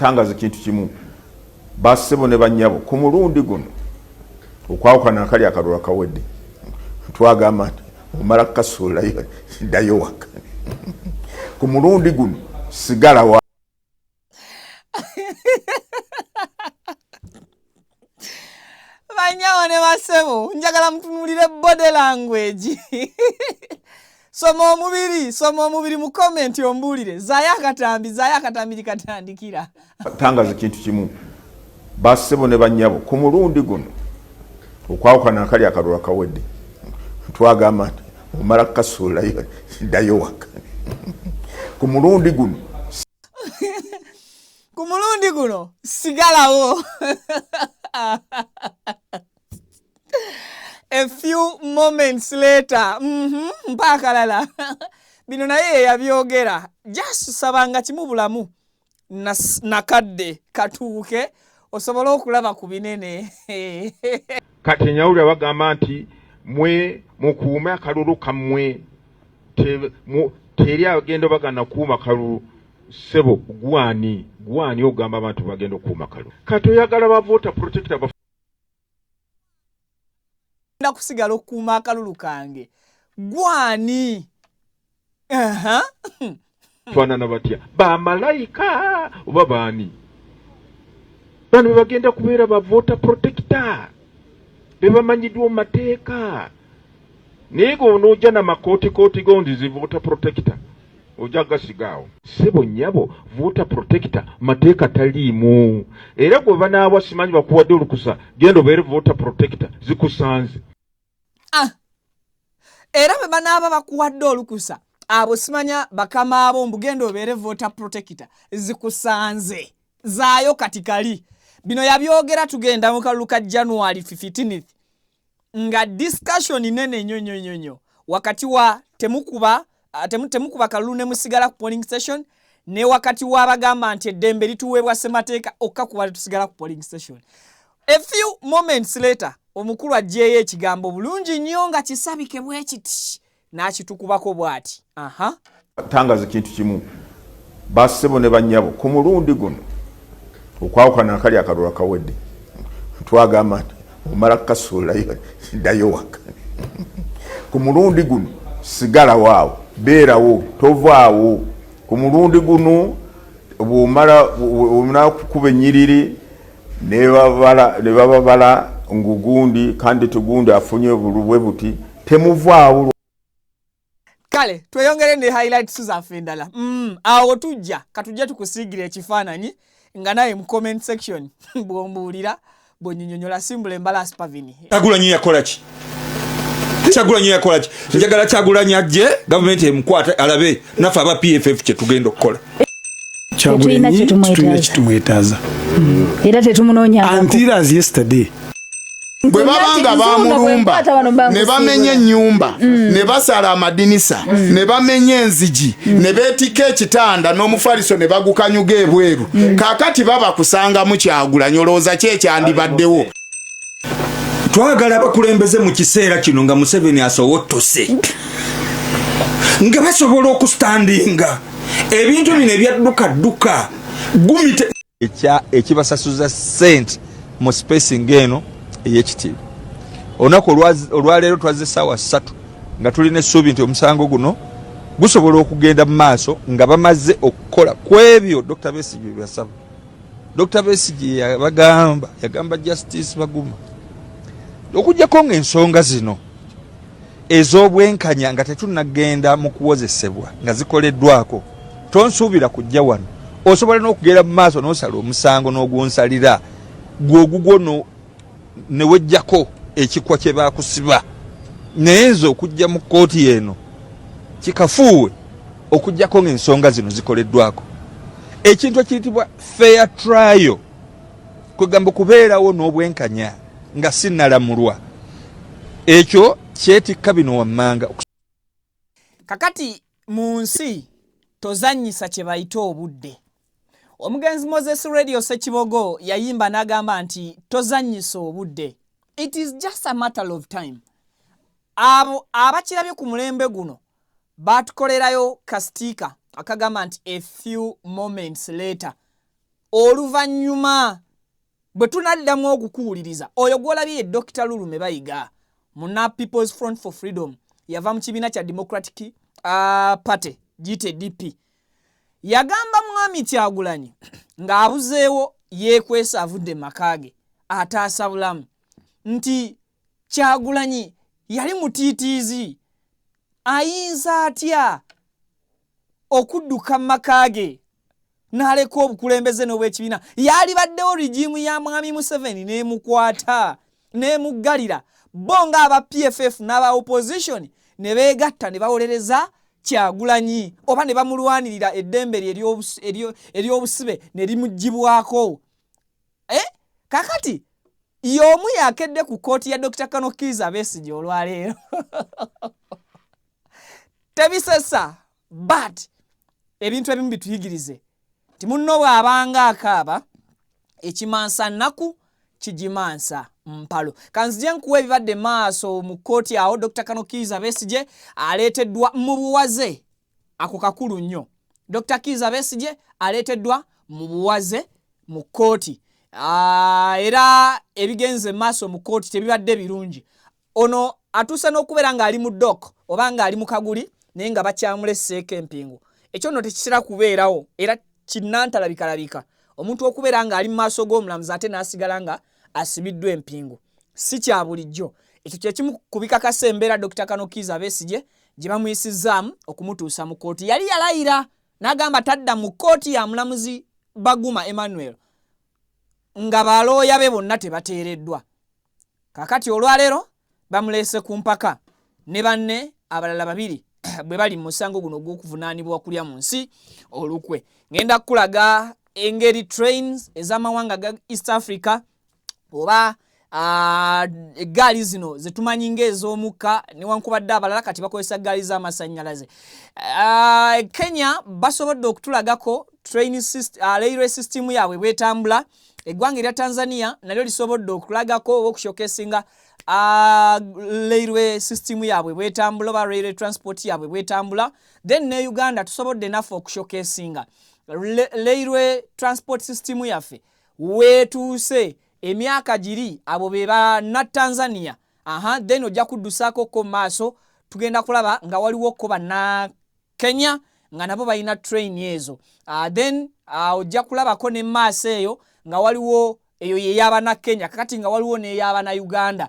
Tangaza ekintu kimu, bassebo ne bannyabo, ku mulundi guno okwawukana akali akalulu akawedde twagamba nti omala kukasuulayo ddayo waka. Ku mulundi guno sigala wa Banyawo ne basebo, njagala mutunulire body language. Soma omubiri, soma omubiri mu comment ombuulire. Zaayo akatambi, zaayo akatambi likatandikira. Tangaza ekintu kimu, bassebo ne bannyabo, ku mulundi guno okwawukana akali akalulu akawedde twagamba nti omala kukasuulayo ddayo waka. Ku mulundi guno Ku mulundi guno sigalawo. A few moments later, mpa akalala. Bino naye ye yabyogera. Just sabanga kimu bulamu nakadde katuuke osobole okulaba ku binene. Kati nyawulira bagamba nti mwe mukuume akalulu kammwe, teri agenda bagana kuuma kalulu. Ssebo gwani gwani ogamba abantu bagenda okukuuma kalulu? Kati oyagala ba voter protector ba Nda kusigala okukuuma akalulu kange gwani? Aha. Faanana batya? Bamalayika oba baani? Bano be bagenda kubeera ba voter protector, be bamanyiddwa mu mateeka. Naye gwe onoojja na makootikooti go nti zi voter protector, ojja gasiga awo. Ssebo nnyabo, voter protector mateeka taliimu. Era gwe banaawa simanyi bakuwadde olukusa, genda obeere voter protector, zikusanze. Era bwe banaaba bakuwadde olukusa, abo simanya bakama abo mbu genda obeere voter protector, zikusanze. Zaayo kati kali. Bino yabyogera tugenda mu kalulu ka January 15th, nga discussion nene nnyo nnyo nnyo nnyo wakati wa temukuba kalulu ne musigala ku polling station, ne wakati w'abagamba nti eddembe lituweebwa ssemateeka okkakuba tetusigala ku polling station. A few moments later, omukulu aggyeyo ekigambo bulungi nnyo nga kisabike bwe kiti n'akitukubako bw'ati. Aha. Tangaza ekintu kimu, bassebo ne bannyabo, ku mulundi guno okwawukana akali akalulu akawedde twagamba nti omala kukasuulayo ddayo waka. Ku mulundi guno sigalawo awo, beerawo, tovaawo. Ku mulundi guno bw'omala kukuba ennyiriri ne bababala ngugundi kandi tugundi afunye obululu bwe buti, temuvaawo. Kale tweyongere ne highlights zaffe endala. Awo tujja katujje tukusiigira ekifaananyi nga naye mu comment section bw'ombuulira bw'onyinyonyola. Simbula embalaasi Pavini. Kyagulanyi yakola ki? Kyagulanyi yakola ki? Njagala Kyagulanyi ajje gavumenti emukwate alabe naffe aba PFF kye tugenda okukola. Kyagulanyi Tetulina tulina kyetumwetaaza. Kitumwetaaza. Era tetumunoonya. Until as yesterday. Bwe baba nga bamulumba ne bamenya ennyumba, ne basala amadinisa, ne bamenya enzigi, ne beetikka ekitanda n'omufaliso ne bagukanyuga ebweru, kaakati baba kusangamu Kyagulanyi, olowooza ki ekyandibaddewo? Twagala abakulembeze mu kiseera kino nga Museveni asowottose, nga basobola okustandinga ebintu bino ebyadduka gumite ekibasasuza ssente mu spacing eno ey'ekitiibwa. Olunaku olwaleero twazze essaawa 3 nga tulina essuubi nti omusango guno gusobola okugenda mu maaso nga bamaze okukola ku ebyo Dr. Besigye bye yasaba. Dr. Besigye yabagamba, yagamba Justice Baguma okuggyako ng'ensonga zino ez'obwenkanya nga tetunnagenda mu kuwozesebwa nga zikoleddwako, tonsuubira kujja wano. Osobola n'okugenda mu maaso n'osala omusango n'ogunsalira gwe ogugwo ne weggyako ekikwa kye baakusiba, naye nze okujja mu kkooti eno kikafuuwe okuggyako ng'ensonga zino zikoleddwako. Ekintu ekiyitibwa fair trial, kwegamba okubeerawo n'obwenkanya nga sinnalamulwa, ekyo kyetikka bino wammanga. Kakati mu nsi tozannyisa kye bayita obudde. Omugenzi Moses Radio Ssekibogo yayimba n'agamba nti tozannyisa obudde, it is just a matter of time. Abo abakirabye ku mulembe guno batukolerayo kasitiika akagamba nti "A few moments later". Oluvannyuma bwe tunaddamu okukuwuliriza, oyo gw'olabye ye Dr Lulume Bayiga, muna People's Front for Freedom, yava mu kibiina kya Democratic Party, giyite DP. Yagamba Mwami Kyagulanyi ng'abuzeewo, yeekwesa avudde mu maka ge ataasa bulamu, nti Kyagulanyi yali mutiitiizi, ayinza atya okudduka mu maka ge n'aleka obukulembeze n'obwekibiina? Yalibaddewo regime ya Mwami Museveni n'emukwata n'emuggalira, bo ng'aba PFF n'aba opposition ne beegatta ne bawolereza Kyagulanyi oba ne bamulwanirira eddembe lye ery'obusibe ne limuggyibwako. Kakati y'omu yakedde ku kkooti ya Dr Kano Kiiza Besigye olwaleero. Tebisesa, but ebintu ebimu bituyigirize nti munno bw'abanga akaaba, ekimansa nnaku kigimansa mpalo. Kanzije nkuwa ebibadde maaso mu kkooti awo. Dr Kano Kiiza Besigye aleeteddwa mu buwaze. Ako kakulu nnyo. Dr Kiiza Besigye aleeteddwa mu buwaze mu kkooti, era ebigenze maaso mu kkooti tebibadde birungi. Ono atuuse n'okubeera ng'ali mu dock oba ng'ali mu kaguli, naye nga bakyamuleseeko empingu. Ekyo nno tekitera kubeerawo, era kinnantalabikalabika omuntu okubeera ng'ali mu maaso g'omulamuzi ate n'asigala nga asibiddwa empingu, si kya bulijjo. Ekyo kyekimu ku bikakasa embeera Dr Kano Kiiza Besigye gye bamuyisizzaamu okumutuusa mu kkooti. Yali yalayira n'agamba tadda mu kkooti ya mulamuzi Baguma Emmanuel nga balooya be bonna tebateereddwa. Kakati olwaleero bamuleese ku mpaka ne banne abalala babiri bwe bali mu musango guno ogw'okuvunaanibwa kulya mu nsi olukwe. Ngenda kukulaga engeri trains ez'amawanga ga East Africa oba eggaali zino zetumanyi ng'ez'omukka, newankubadde abalala kati bakozesa ggaali z'amasannyalaze. Kenya basobodde okutulagako train railway system yaabwe bwetambula. Eggwanga erya Tanzania nalyo lisobodde okulagako oba okushowcasinga railway system yaabwe bwetambula oba railway transport yaabwe bwetambula. Then ne Uganda tusobodde naffe okushowcasinga railway transport system yaffe weetuuse emyaka giri. Abo be banna Tanzania. Aha, then ojja kuddusaako ko maaso, tugenda kulaba nga waliwo ko banna Kenya nga nabo balina train ezo. Then ojja kulabako ne maaso eyo nga waliwo eyo yeyabana Kenya, kakati nga waliwo n'eyabana Uganda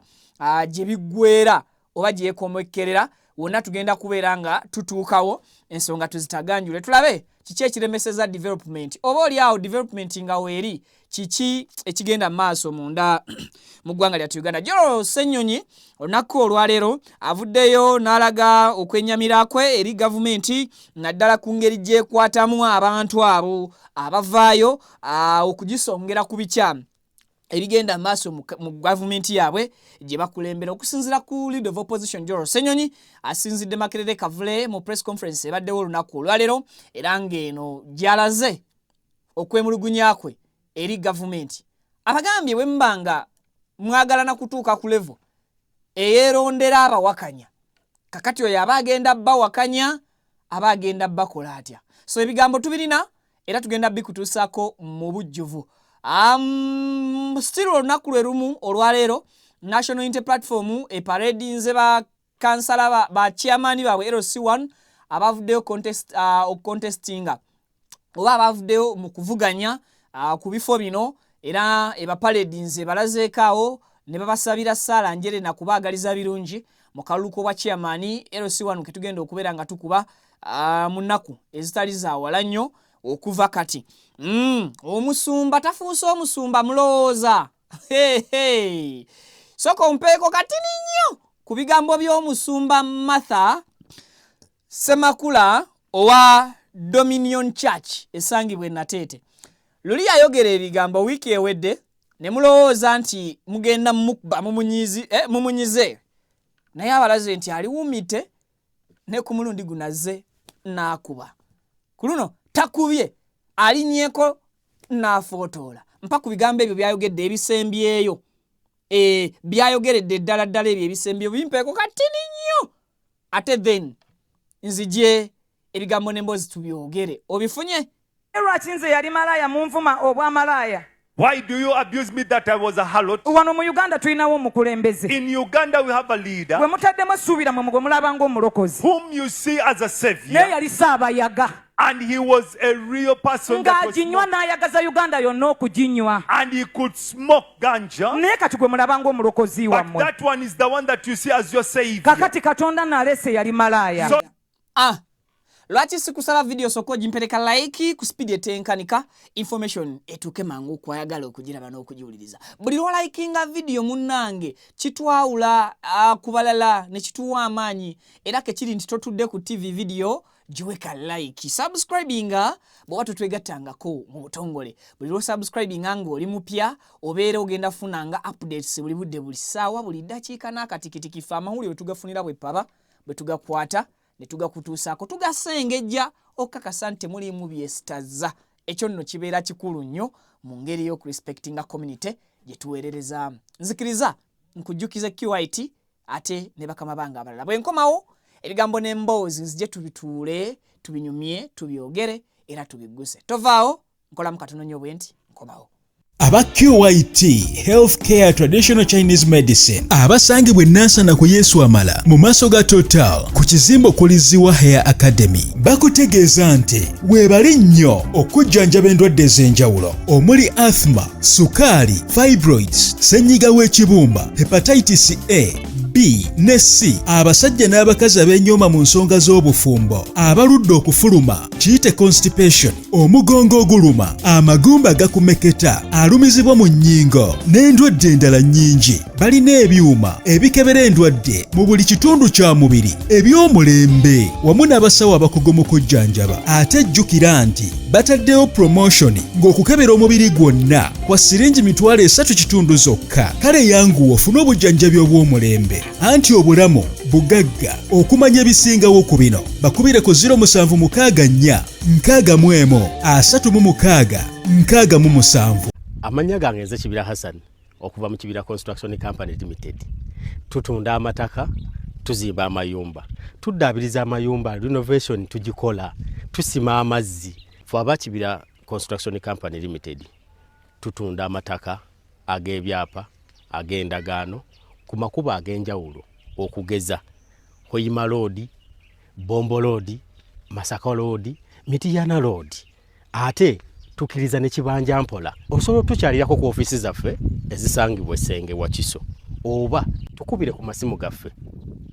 gye biggwera oba gyekomekkerera. Wonna tugenda kubeera nga tutuukawo, ensonga tuzitaganjule, tulabe kiki ekiremeseza development, oba oli awo development nga weeri, kiki ekigenda mu maaso munda mu ggwanga lyattu Uganda. Joro Ssennyonyi olunaku olwaleero avuddeyo n'alaga okwenyamira kwe eri gavumenti, naddala ku ngeri gyekwatamu abantu abo abavaayo okugisongera ku bikyamu ebigenda maaso mu gavumenti yaabwe gye bakulembera. Okusinziira ku leader of opposition Joel Ssenyonyi, asinzidde Makerere Kavule mu press conference ebaddewo olunaku olwaleero, era ng'eno gy'alaze okwemulugunya kwe eri gavumenti. Abagambye bwe muba nga mwagalana kutuuka ku level eyeerondera abawakanya, kakati oyo aba agenda bawakanya, aba agenda bakola atya? So ebigambo tubirina era tugenda bikutuusaako mu bujjuvu. Still olunaku lwe lumu olwaleero, National Unity Platform eparadinze ba kansala ba chairman baabwe LC1 abavuddeyo okucontestinga oba abavuddeyo mu kuvuganya ku bifo bino, era ebapaledinze, balazeeko awo ne babasabira saala njere na kubaagaliza birungi mu kalulu k'obwa chairman LC1 ketugenda okubeera nga tukuba mu nnaku ezitali za wala nnyo okuva kati. Omusumba tafuuse omusumba, mulowooza. Hey, hey. Soka ompeeko katini nnyo ku bigambo by'omusumba Martha Semakula owa Dominion Church esangibwa e Nateete. Luli yayogera ebigambo wiiki ewedde ne mulowooza nti mugenda mukuba mumunyize, naye abalaze nti aliwumite ne ku mulundi guno azze n'akuba. Ku luno takubye, alinnyeeko n'afootoola. Mpa ku bigambo ebyo byayogedde ebisembyeyo, byayogeredde ddala ddala ebyo ebisembyeyo, bimpeeko katini nnyo, ate then nzije ebigambo n'emboozi tubyogere. Obifunye? Lwaki nze yali malaaya munvuma obwamalaaya? Why do you abuse me that I was a harlot? Wano mu Uganda tulinawo omukulembeze. In Uganda we have a leader. Gwe mutaddemu essuubi lyammwe gwe mulaba ng'omulokozi. Whom you see as a savior. Naye yali Ssaabayaga. And he was a real person that was Ng'aginywa n'ayagaza Uganda yonna okuginywa. And he could smoke ganja. Naye kati gwe mulaba ng'omulokozi But wammwe. that one is the one that you see as your savior. Kakati Katonda n'aleese yali malaaya. So Ah. Lwaki sikusaba video soko ogimpereka like ku speed etenkanika information etuuke mangu kwayagala okugiraba n'okugiwuliriza. Buli lwolikinga video munnange kitwawula ku balala ne kituwa amaanyi, era kekiri nti totudde ku TV video giwe ka like. Subscribinga bw'oba totwegattangako mu butongole. Buli lwosubscribinga ng'oli mupya obeera ogenda funanga updates buli budde, buli ssaawa, buli ddakiika n'akatikitiki. Ffe amawulire tugafunira bwe paba bwe tugakwata ne tugakutuusaako, tugasengejja okukakasa nti temuliimu byesitazza. Ekyo nno kibeera kikulu nnyo mu ngeri y'okurespectinga community gye tuweererezaamu. Nzikiriza nkujjukize QIT ate ne bakama bange abalala. Bwe nkomawo ebigambo n'emboozi nzije tubituule, tubinyumye, tubyogere era tubigguse. Tovaawo, nkolamu katono nnyo bwe nti nkomawo. Aba QIT Healthcare Traditional Chinese Medicine abasangibwa e Nansana ku Yesu Amala mu maaso ga Total ku kizimbe okuli Ziwa Hair Academy bakutegeeza nti weebale nnyo okujjanjaba endwadde ez'enjawulo omuli asthma, sukaali, fibroids, ssenyiga w'ekibumba, hepatitis A, B ne C, abasajja n'abakazi ab'enyooma mu nsonga z'obufumbo, abaludde okufuluma, kiyite constipation, omugongo oguluma, amagumba gakumeketa, alumizibwa mu nnyingo n'endwadde endala nnyingi. Balina ebyuma ebikebera endwadde mu buli kitundu kya mubiri eby'omulembe wamu n'abasawo abakugu mu kujjanjaba. Ate jjukira nti bataddewo promotion ng'okukebera omubiri gwonna kwa siringi 3,500 zokka. Kale yanguwa ofune obujjanjabi obw'omulembe, anti obulamu bugagga. Okumanya ebisingawo ku bino bakubire ku 0764 61 36 67. Amannya gange nze Kibira Hassan okuva mu Kibira Construction Company Limited. Tutunda amataka, tuzimba amayumba, tuddaabiriza amayumba, renovation tugikola, tusima amazzi. Ffe aba Kibira Construction Company Limited tutunda amataka ag'ebyapa, ag'endagaano ku makubo ag'enjawulo okugeza Hoima Road, Bombo Road, Masaka Road, Mityana Road. Ate tukkiriza ne kibanja mpola. Osobola otukyalirako ku ofiisi zaffe ezisangibwa Essenge Wakiso oba tukubire ku masimu gaffe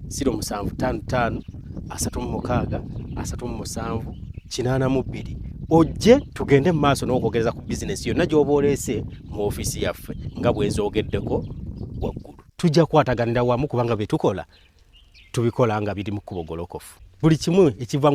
0755 36 37 82 ojje tugende mu maaso n'okwogereza ku bizinesi yonna gy'oba oleese mu ofiisi yaffe nga bwe nzoogeddeko waggulu. Tujja kukwataganira wamu kubanga bye tukola tubikola nga biri mu kkubo golokofu. Buli kimu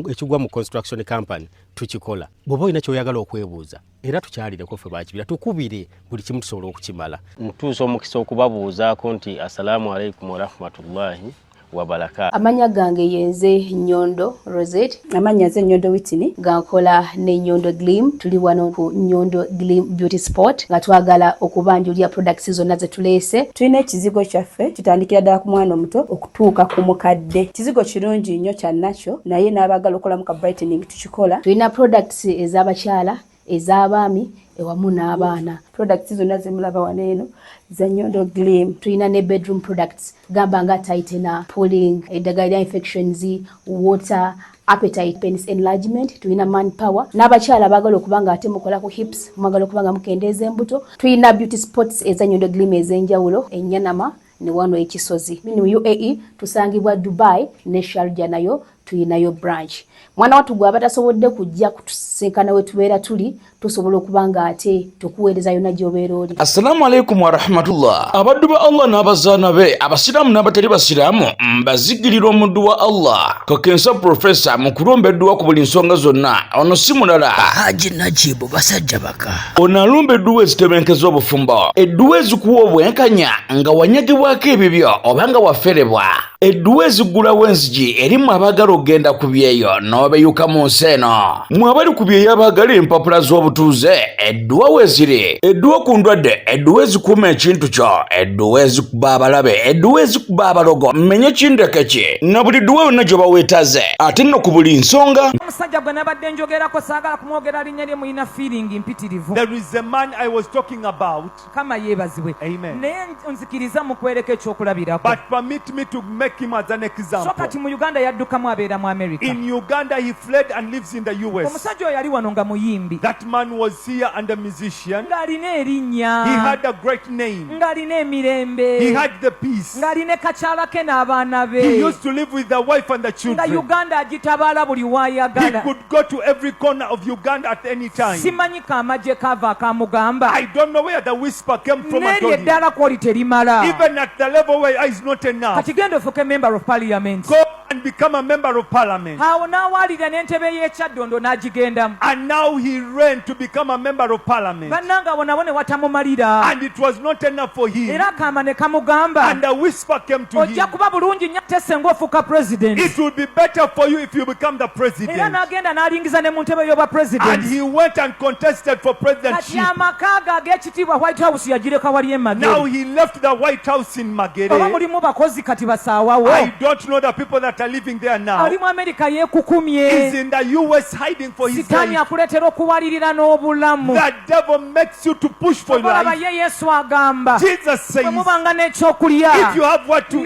ekigwa mu construction company tukikola. Bw'oba olina ky'oyagala okwebuuza era tukyalireko ffe bakibira, tukubire, buli kimu tusobola okukimala. Ntuusa omukisa okubabuuzaako nti assalaamu alaikum warahmatullahi wabarakatuh. Amannya gange yenze Nyondo Rosette. Amannya nze Nyondo Whitney. Nga nkola ne Nyondo Gleam. Tuli wano ku Nyondo Gleam Beauty Spot nga twagala okubanjulira products zonna ze tuleese. Tulina ekizigo kyaffe kitandikira ddala ku mwana omuto okutuuka ku mukadde. Kizigo kirungi nnyo kya nakyo, naye n'abaagala okukolamu ka brightening tukikola. Tulina products ez'abakyala, ez'abaami ewamu n'abaana. Products zonna zemulaba wano eno za Nyondo Gleam. Tulina ne bedroom products gamba nga tightener, pulling, eddagala lya infections, water, appetite, penis enlargement. Tulina manpower n'abakyala abaagala okuba nga ate mukola ku hips, mwagala okuba nga mukendeeza embuto. Tulina beauty spots eza Nyondo Gleam ez'enjawulo enyanama ne wano ekisozi mu UAE tusangibwa Dubai ne Sharjah nayo tuyinayo branch. Mwana wattu gwe abatasobodde kujja kutusinkana we tubeera tuli, tusobola okuba nga ate tukuweereza yonna gy'obeera oli. Assalamu alaikum warahmatullah. Abaddu ba Allah n'abazaana be, abasiraamu n'abatali basiraamu, mbazigirira omuddu wa Allah kakensa profesa mu kulumba edduwa ku buli nsonga zonna. Ono si mulala Haji Najibu basajja baka. Ono alumba edduwa ezitebenkeza obufumbo, edduwa ezikuwa obwenkanya nga wanyagibwako ebibyo oba nga waferebwa, edduwa eziggulawo enzigi erimu abaagala. okugenda ku byeyo n'obeyuka mu nsi eno. Mwe abali ku byeyo abaagala empapula z'obutuuze, edduwa weeziri, edduwa ku ndwadde, edduwa ezikuuma ekintu kyo, edduwa ezikuba abalabe, edduwa ezikuba abalogo, mmenye kindeke ki na buli dduwa yonna gy'oba weetaze, ate nno ku buli nsonga. Omusajja gwe nabadde njogerako saagala kumwogera linnya lye, mulina feeling mpitirivu. There is a man I was talking about. Mukama yeebazibwe. Amen. Naye nzikiriza mukwereko ekyokulabirako. But permit me to make him as an So example. kati mu Uganda yaddukamu abeera mu America. In Uganda, he fled and lives in the US. Omusajja oyo yali wano nga muyimbi. That man was here and a musician. Ng'alina erinnya. He had a great name. Ng'alina emirembe. He had the peace. Ng'alina kakyala ke n'abaana be. He used to live with the wife and the Nga children. Uganda agitabaala buli He w'ayagala. could go to every corner of Uganda at any time. Simanyi kaamagye kaava akamugamba. I don't know where the whisper came from and N'eryo told him. eddaala kw'oli terimala. Even at the level where is not enough. Kati genda ofuuke member of parliament. Go and become a member of parliament. Awo n'awaalirira n'entebe y'ekyaddondo n'agigendamu. And now he ran to become a member of parliament. Bannange awo nabo ne watamumalira. And it was not enough for him. Era akaama ne kamugamba. And a whisper came to Ojja him. kuba bulungi nnyo ate senga ofuuka president. It will be better for you if you become the Era president. n'agenda n'alingiza ne mu ntebe y'obwa And president. he went and contested for Kati presidency. amaka ge ag'ekitiibwa White House yagireka wali e Now Magere. he left the White House in Oba Magere. mulimu bakozi kati basaawawo. I don't know the people that are living there now. Ali mu Amerika He's yeekukumye. in the US hiding for his Sitaani life. akuleetera okuwalirira n'obulamu. The devil makes you to push for your Olaba life. ye Yesu agamba. Jesus says, Bwe mubanga n'ekyokulya if you have what to eat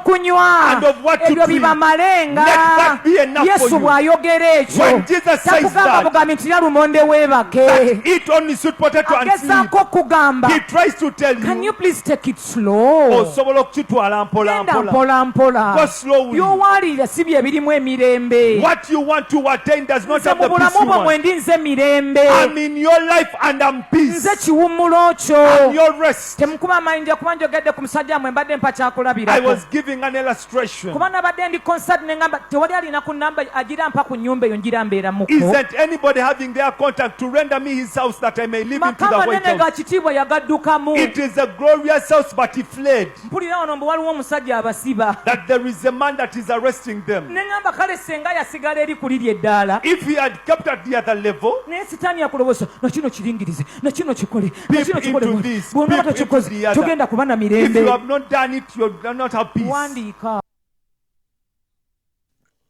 n'ekyokunywa and of what to ebyo drink, bibamalenga. let that be enough for Yesu you. bw'ayogera ekyo When Jesus says takugamba that, bugambi nti lya lumonde weebake. that eat only sweet potato and sleep. Agezaako okugamba He tries to tell can you, you please take it slow. osobola okukitwala mpola Genda mpola. mpola mpola. Go slowly. By'owaalirira si bye birimu emirembe. What you want to attain does not Nze have mu the peace bulamu you bwo want. mwendi nze mirembe. I'm in your life and I'm peace. Nze kiwummulo kyo. I'm your rest. Temukuba amayinja kuba njogedde ku musajja mwe mbadde mpa I kyakulabirako. was giving an illustration. Kuba nabadde ndi concert ne ngamba tewali alina ku namba agira mpa ku nnyumba eyo ngira mbeeramuko. Isn't anybody having their contact to render me his house that I may live into Maka the White manene ga House? kitiibwa yagaddukamu. It is a glorious house, but he fled. Mpulira wano mbu waliwo omusajja abasiba. That there is a man that is arresting them. Ne ngamba kale senga yasigala eri ku liri eddaala. If he had kept at the other level, Naye sitaani akulowooza na kino kiringirize na kino kikole na peep kino kikole into this, bw'onaaba peep into tokikoze the other. togenda kuba na If you mirembe. have not done it, you will not have peace. Wandiika.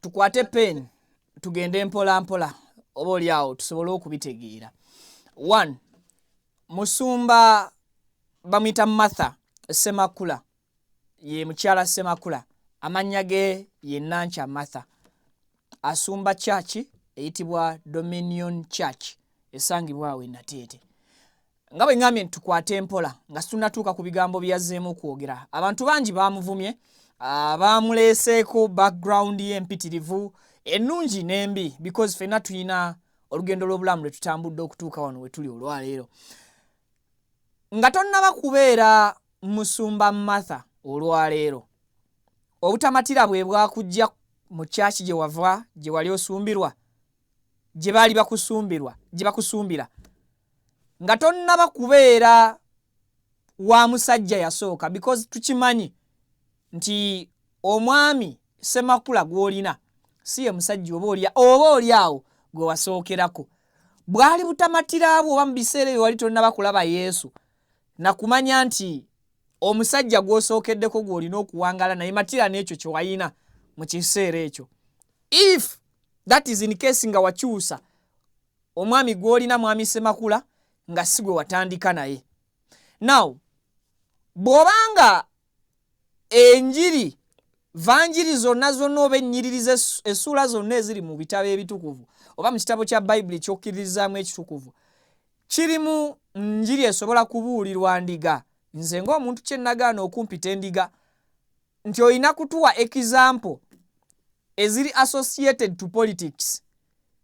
Tukwate pen tugende mpola mpola oba oli awo tusobole okubitegeera. One, musumba bamuyita Martha Ssemakula, ye mukyala Ssemakula, amannya ge ye Nankya Martha, asumba church eyitibwa Dominion Church esangibwa awo e Nateete. Nga bwe ŋŋambye nti tukwate mpola nga situnnatuuka ku bigambo byazzeemu okwogera. Abantu bangi baamuvumye, baamuleeseeko background ye empitirivu ennungi n'embi, because ffenna tulina olugendo lw'obulamu lwe tutambudde okutuuka wano we tuli olwaleero. Nga tonnaba kubeera musumba Martha olwaleero, obutamatira bwe bwakujja mu church gye wava, gye wali osumbirwa, gye baali bakusumbirwa, gye bakusumbira. Nga tonnaba kubeera wa musajja yasooka, because tukimanyi nti omwami Ssemakula gw'olina si ye musajja oba oli awo gwe wasookerako. Bwali butamatira bwo oba mu biseera ebyo wali tonnaba kulaba Yesu nakumanya nti omusajja gw'osookeddeko gw'olina okuwangala naye matira n'ekyo kye walina mu kiseera ekyo. If that is in case nga wakyusa omwami gw'olina mwami Ssemakula nga si gwe watandika naye. Now bw'obanga enjiri vanjiri zonna zonna oba ennyiriri essuula zonna eziri mu bitabo ebitukuvu oba mu kitabo kya Bayibuli ky'okkiririzaamu ekitukuvu kirimu njiri esobola kubuulirwa ndiga. Nze ng'omuntu kye nagaana okumpita endiga nti olina kutuwa example eziri associated to politics.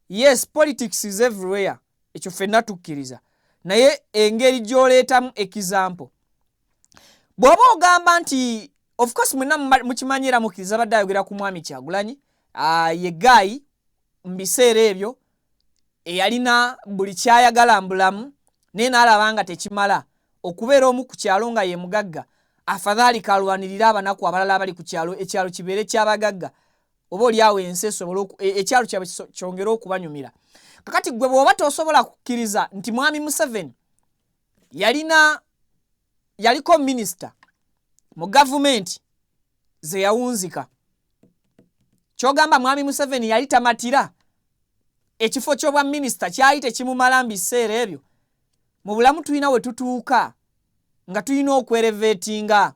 Yes, politics is everywhere, ekyo ffenna tukkiriza, naye engeri gy'oleetamu example bw'oba ogamba nti of course mwenna mukimanyi era mukkiriza badde ayogera ku mwami Kyagulanyi, ye gaayi mu biseera ebyo eyalina buli kyayagala mbulamu, naye n'alaba nga tekimala okubeera omu ku kyalo nga ye mugagga, afadhaali kalwanirire abanaku abalala abali ku kyalo, ekyalo kibeere ky'abagagga. Oba oliawo ensi esobole ekyalo kyabwe kyongere okubanyumira. Kakati gwe bw'oba tosobola kukkiriza nti Mwami Museveni yaliko minisita mu gavumenti ze yawunzika, kyogamba Mwami Museveni yali tamatira ekifo ky'obwa minisita, kyali tekimumala mu biseera ebyo. Mu bulamu tulina we tutuuka nga tulina okweelevatinga,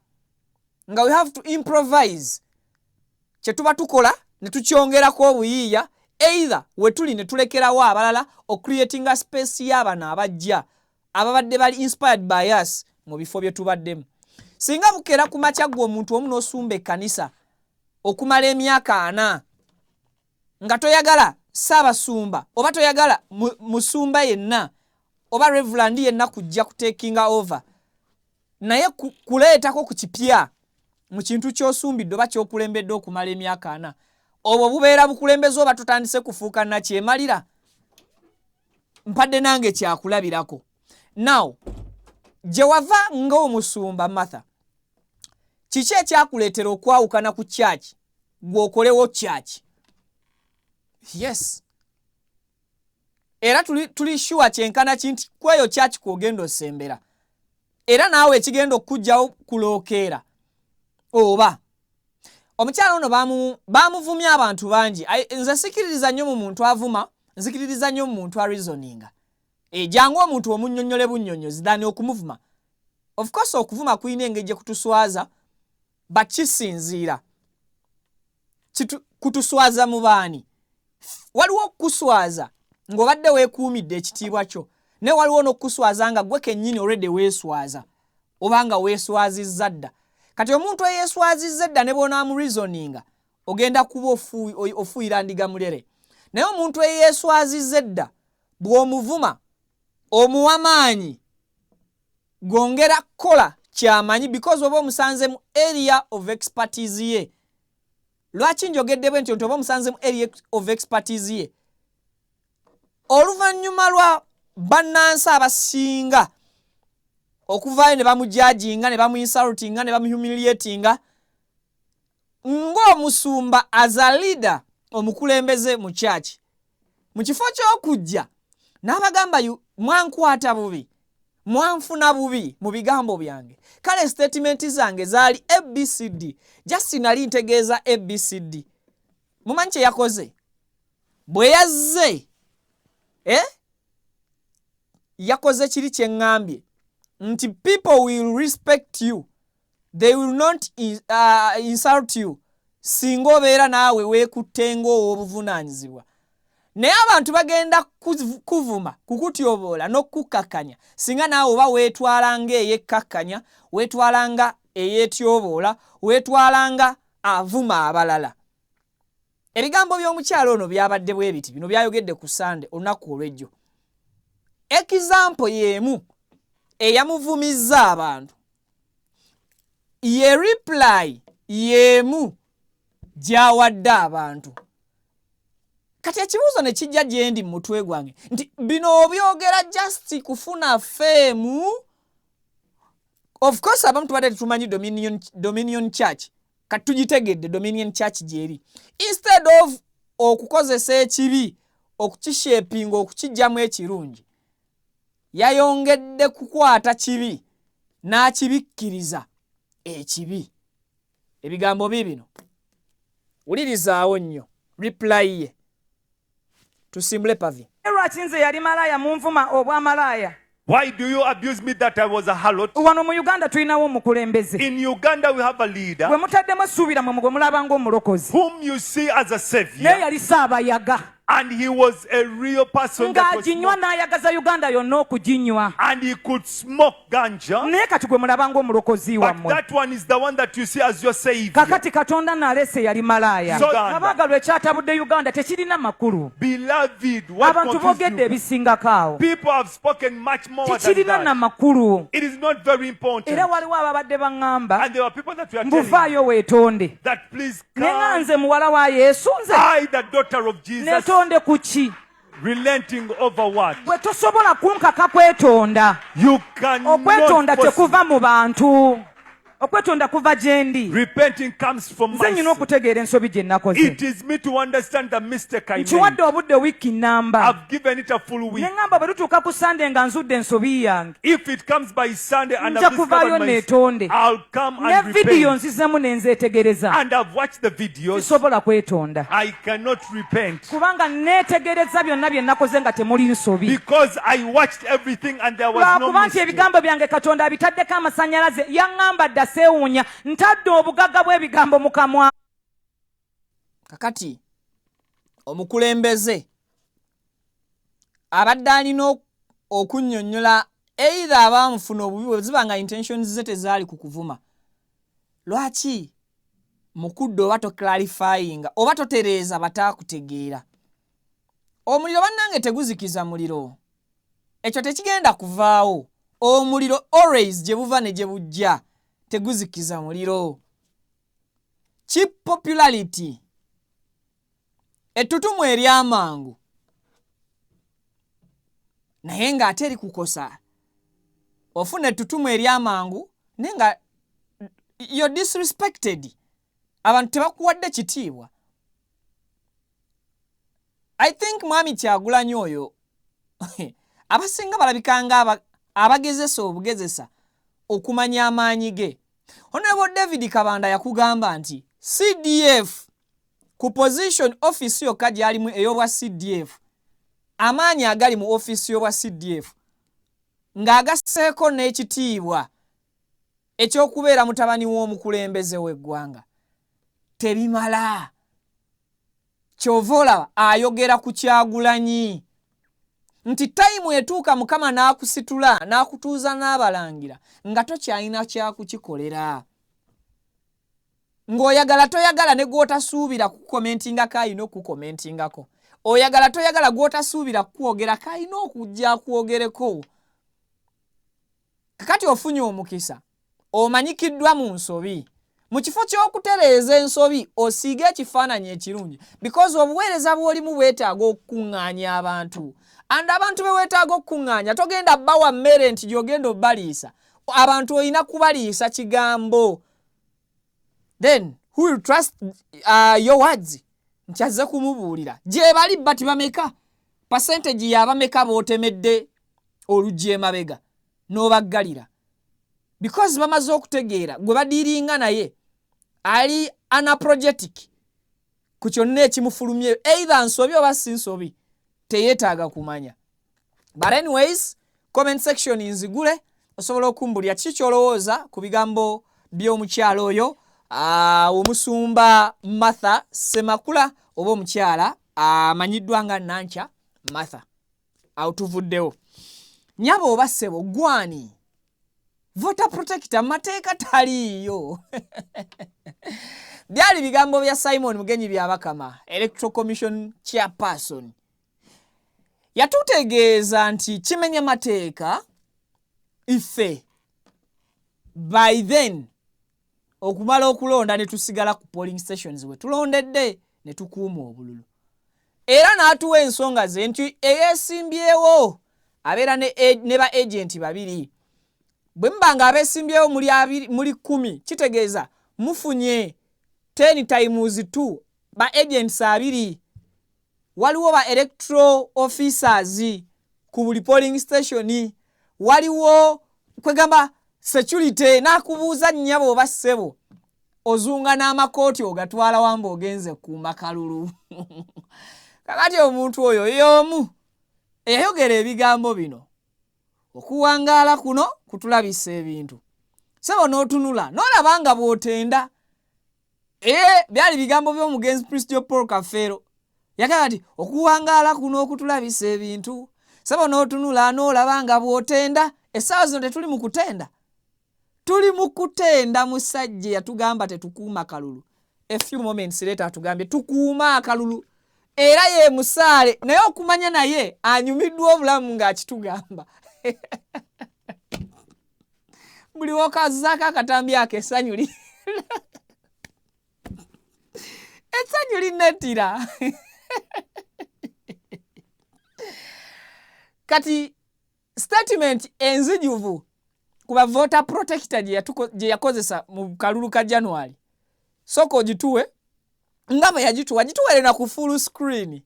nga we have to improvise kye tuba tukola ne tukyongerako obuyiiya, either we tuli ne tulekerawo abalala, ocreatinga space y'abano abajja ababadde bali inspired by us mu bifo bye tubaddemu. Singa bukeera ku makya gwe omuntu omu n'osumba ekkanisa okumala emyaka 40 nga toyagala ssaabasumba oba toyagala musumba yenna oba reverend yenna kujja kutakinga over, naye kuleetako ku kipya mu kintu ky'osumbidde oba ky'okulembedde okumala emyaka 40, obwo bubeera bukulembeze oba tutandise kufuuka nakyemalira? Mpadde nange kyakulabirako. Now, gye wava ng'omusumba Martha, kiki ekyakuleetera okwawukana ku kyaki gw'okolewo kyaki? Yes, era tuli sure kyenkana ki nti kweyo kyaki kwogenda osembera, era naawe ekigenda okukugjawo kulookeera. Oba omukyala ono bamuvumya abantu bangi. Nze sikiririza nnyo mu muntu avuma, nzikiririza nnyo mu muntu areasoninga. Jangu omuntu omunnyonnyole bunnyonnyozi than okumuvuma. Of course okuvuma kulina engeri gye kutuswaza, but kisinziira kutuswaza mu baani. Waliwo okukuswaza ng'obadde weekuumidde ekitiibwa kyo, naye waliwo n'okukuswaza nga gwe kennyini already weeswaza oba nga weeswazizza dda. Kati omuntu eyeeswazizza edda ne bw'onaamureasoninga ogenda kuba ofuuyira ndiga mulere, naye omuntu eyeeswazizza edda bw'omuvuma omuwa maanyi gongera kukola kyamanyi, because oba omusanze mu area of expertise ye. Lwaki njogedde bwe ntyo nti oba omusanze mu area of expertise ye? Oluvannyuma lwa bannansi abasinga okuvaayo ne bamujudginga, ne bamuinsultinga, ne bamuhumiliatinga ng'omusumba, as a leader, omukulembeze mu kyaki, mu kifo ky'okujja n'abagamba, "Mwankwata bubi, mwanfuna bubi mu bigambo byange, kale statement zange zaali ABCD, just nali ntegeeza ABCD," mumanyi kye yakoze? Bwe yazze, eh? Yakoze kiri kye ŋŋambye nti people will respect you, they will not insult you singa obeera naawe weekutte ng'ow'obuvunaanyizibwa, naye abantu bagenda kuvuma, kukutyoboola n'okukkakkanya singa naawe oba weetwala ng'eyekkakkanya, weetwala nga eyeetyoboola, weetwala nga avuma abalala. Ebigambo by'omukyalo ono byabadde bwe biti, bino byayogedde ku Sande, olunaku olw'ejjo. Example y'emu eyamuvumizza abantu ye reply y'emu gy'awadde abantu. Kati ekibuuzo ne kijja gye ndi mu mutwe gwange nti bino obyogera just kufuna fame? Of course abamu tubadde tetumanyi Dominion Church, kati tugitegedde Dominion Church gyeri. Instead of okukozesa ekibi okukishapinga okukijjamu ekirungi, yayongedde kukwata kibi n'akibikkiriza ekibi. Ebigambo biibino, wulirizaawo nnyo reply ye, tusimbule pavi. Lwaki nze yali malaaya munvuma obwamalaaya? Why do you abuse me that I was a harlot? Wano mu Uganda tulinawo omukulembeze. In Uganda, we have a leader gwe mutaddemu essuubi mwe gwe mulaba ng'omulokozi, whom you see as a savior. Naye yali saabayaga. And he was a real person that was ng'aginywa smoking. N'ayagaza Uganda yonna okuginywa. And he could smoke ganja. Naye kati gwe mulaba ng'omulokozi But wammwe. that one is the one that you see as your savior. Kakati Katonda naaleese yali malaaya. Abaagalwa, ekyatabudde Uganda tekirina makulu. Beloved, what Abantu confused boogedde you? ebisingako awo. People have spoken much more than Tekirina that. na makulu. It is not very important. Era waliwo ababadde baŋŋamba And there were people that were telling mbuvaayo weetonde, that please naye nga come. nze muwala wa Yesu, nze I, the daughter of Jesus, neetonde ku ki? Relenting over what? Bwe tosobola kunkaka kwetonda. You cannot Okwetonda force tekuva mu bantu. Okwetonda kuva gye ndi. Repenting comes from Nze nyina myself. okutegeera ensobi gye nakoze. It is me to understand the mistake I made. Nkiwadde obudde wiiki nnamba. I've given it a full week. Ne ŋŋamba bwe lutuuka ku Sande nga nzudde ensobi yange. If it comes by Sunday and Nja I've kuvaayo discovered my neetonde. I'll come Ne and vidiyo repent. nzizemu ne nzeetegereza. And I've watched the videos. Sisobola kwetonda. I cannot repent. Kubanga neetegereza byonna bye nakoze nga temuli nsobi. Because I watched everything and there was no Lwakuba nti mistake. ebigambo byange Katonda abitaddeko amasannyalaze, yaŋŋamba dda seewuunya, ntadde obugagga bw'ebigambo mu kamwa. Kakati omukulembeze abadde alina okunnyonnyola either abaamufuna obubi bwe ziba nga intentions ze tezaali ku kuvuma, lwaki mukudde oba toclarifyinga oba totereeza bataakutegeera? Omuliro bannange teguzikiza muliro, ekyo tekigenda kuvaawo. Omuliro always gye buva ne gye bujja teguzikiza muliro. Cheap popularity, ettutumu ery'amangu naye ng'ate erikukosa. Ofuna ettutumu ery'amangu naye nga you're disrespected, abantu tebakuwadde kitiibwa. I think Mwami Kyagulanyi oyo abasinga balabika nga abagezesa obugezesa okumanya amaanyi ge. Honorable David Kabanda yakugamba nti CDF ku position office yokka gy'alimu ey'obwa CDF, amaanyi agali mu ofiisi y'obwa CDF ng'agasseeko n'ekitiibwa ekyokubeera mutabani w'omukulembeze w'eggwanga tebimala. Kyova olaba ayogera ku Kyagulanyi nti tayimu etuuka Mukama n'akusitula n'akutuuza n'abalangira nga tokyalina kyakukikolera, ng'oyagala toyagala ne gw'otasuubira kukomentingako alina okukomentingako, oyagala toyagala gw'otasuubira kukwogerako alina okujja akwogereko. Kakati ofunye omukisa, omanyikiddwa mu nsobi, mu kifo ky'okutereeza ensobi osiige ekifaananyi ekirungi, because obuweereza bw'olimu bwetaaga okukuŋŋaanya abantu, and abantu be weetaaga okukuŋŋaanya togenda bawa mmere nti gy'ogenda obbaliisa. Abantu olina kubaliisa kigambo. Then who will trust your words nti azze kumubuulira? Gye bali bati bameka, percentage y'abameka b'otemedde oluggi emabega n'obaggalira because bamaze okutegeera gwe badiiringa naye ali unapologetic ku kyonna ekimufulumye, either nsobi oba si nsobi, teyeetaaga kumanya. But anyways, comment section nzigule, osobola okumbulira kiki ky'olowooza ku bigambo by'omukyala oyo, omusumba Martha Semakula oba omukyala amanyiddwa nga Nankya Martha. Awo tuvuddewo. Nyabo oba ssebo, gwani voter protector? Mateeka taliiyo. Byali bigambo bya Simon Mugenyi Byabakama, Electoral Commission chairperson. Yatutegeeza nti kimenya mateeka ife by then okumala okulonda ne tusigala ku polling stations we tulondedde ne tukuuma obululu, era n'atuwa ensonga ze nti eyeesimbyewo abeera ne ba agenti babiri. Bwe muba nga abeesimbyewo muli 10, kitegeeza mufunye 10 times 2, ba agents 20. Waliwo ba electoral officers ku buli polling station, waliwo kwegamba security. N'akubuuza, nnyabo oba ssebo, ozunga n'amakooti ogatwala wamba ogenze kuuma kalulu? Kakati omuntu oyo y'omu eyayogera ebigambo bino, okuwangaala kuno kutulabisa ebintu, sebo n'otunula n'olaba nga bw'otenda. Ee, byali bigambo by'omugenzi Priscilio Paul Kafeero. Yagamba nti okuwangaala kuno okutulabisa ebintu, sebo n'otunula n'olaba nga bw'otenda. Essaawa zino tetuli mu kutenda, tuli mu kutenda musajja yatugamba tetukuuma kalulu. A few moments later atugambye tukuuma akalulu, era ye musaale naye okumanya naye anyumiddwa obulamu ng'akitugamba. Buli wokazaako akatambi ako essanyu linnettira. Kati statement enzijuvu Kuba voter protector gye yakozesa mu kalulu ka January, sooka ogituwe nga bwe yagituwa, gituwere na ku full screen,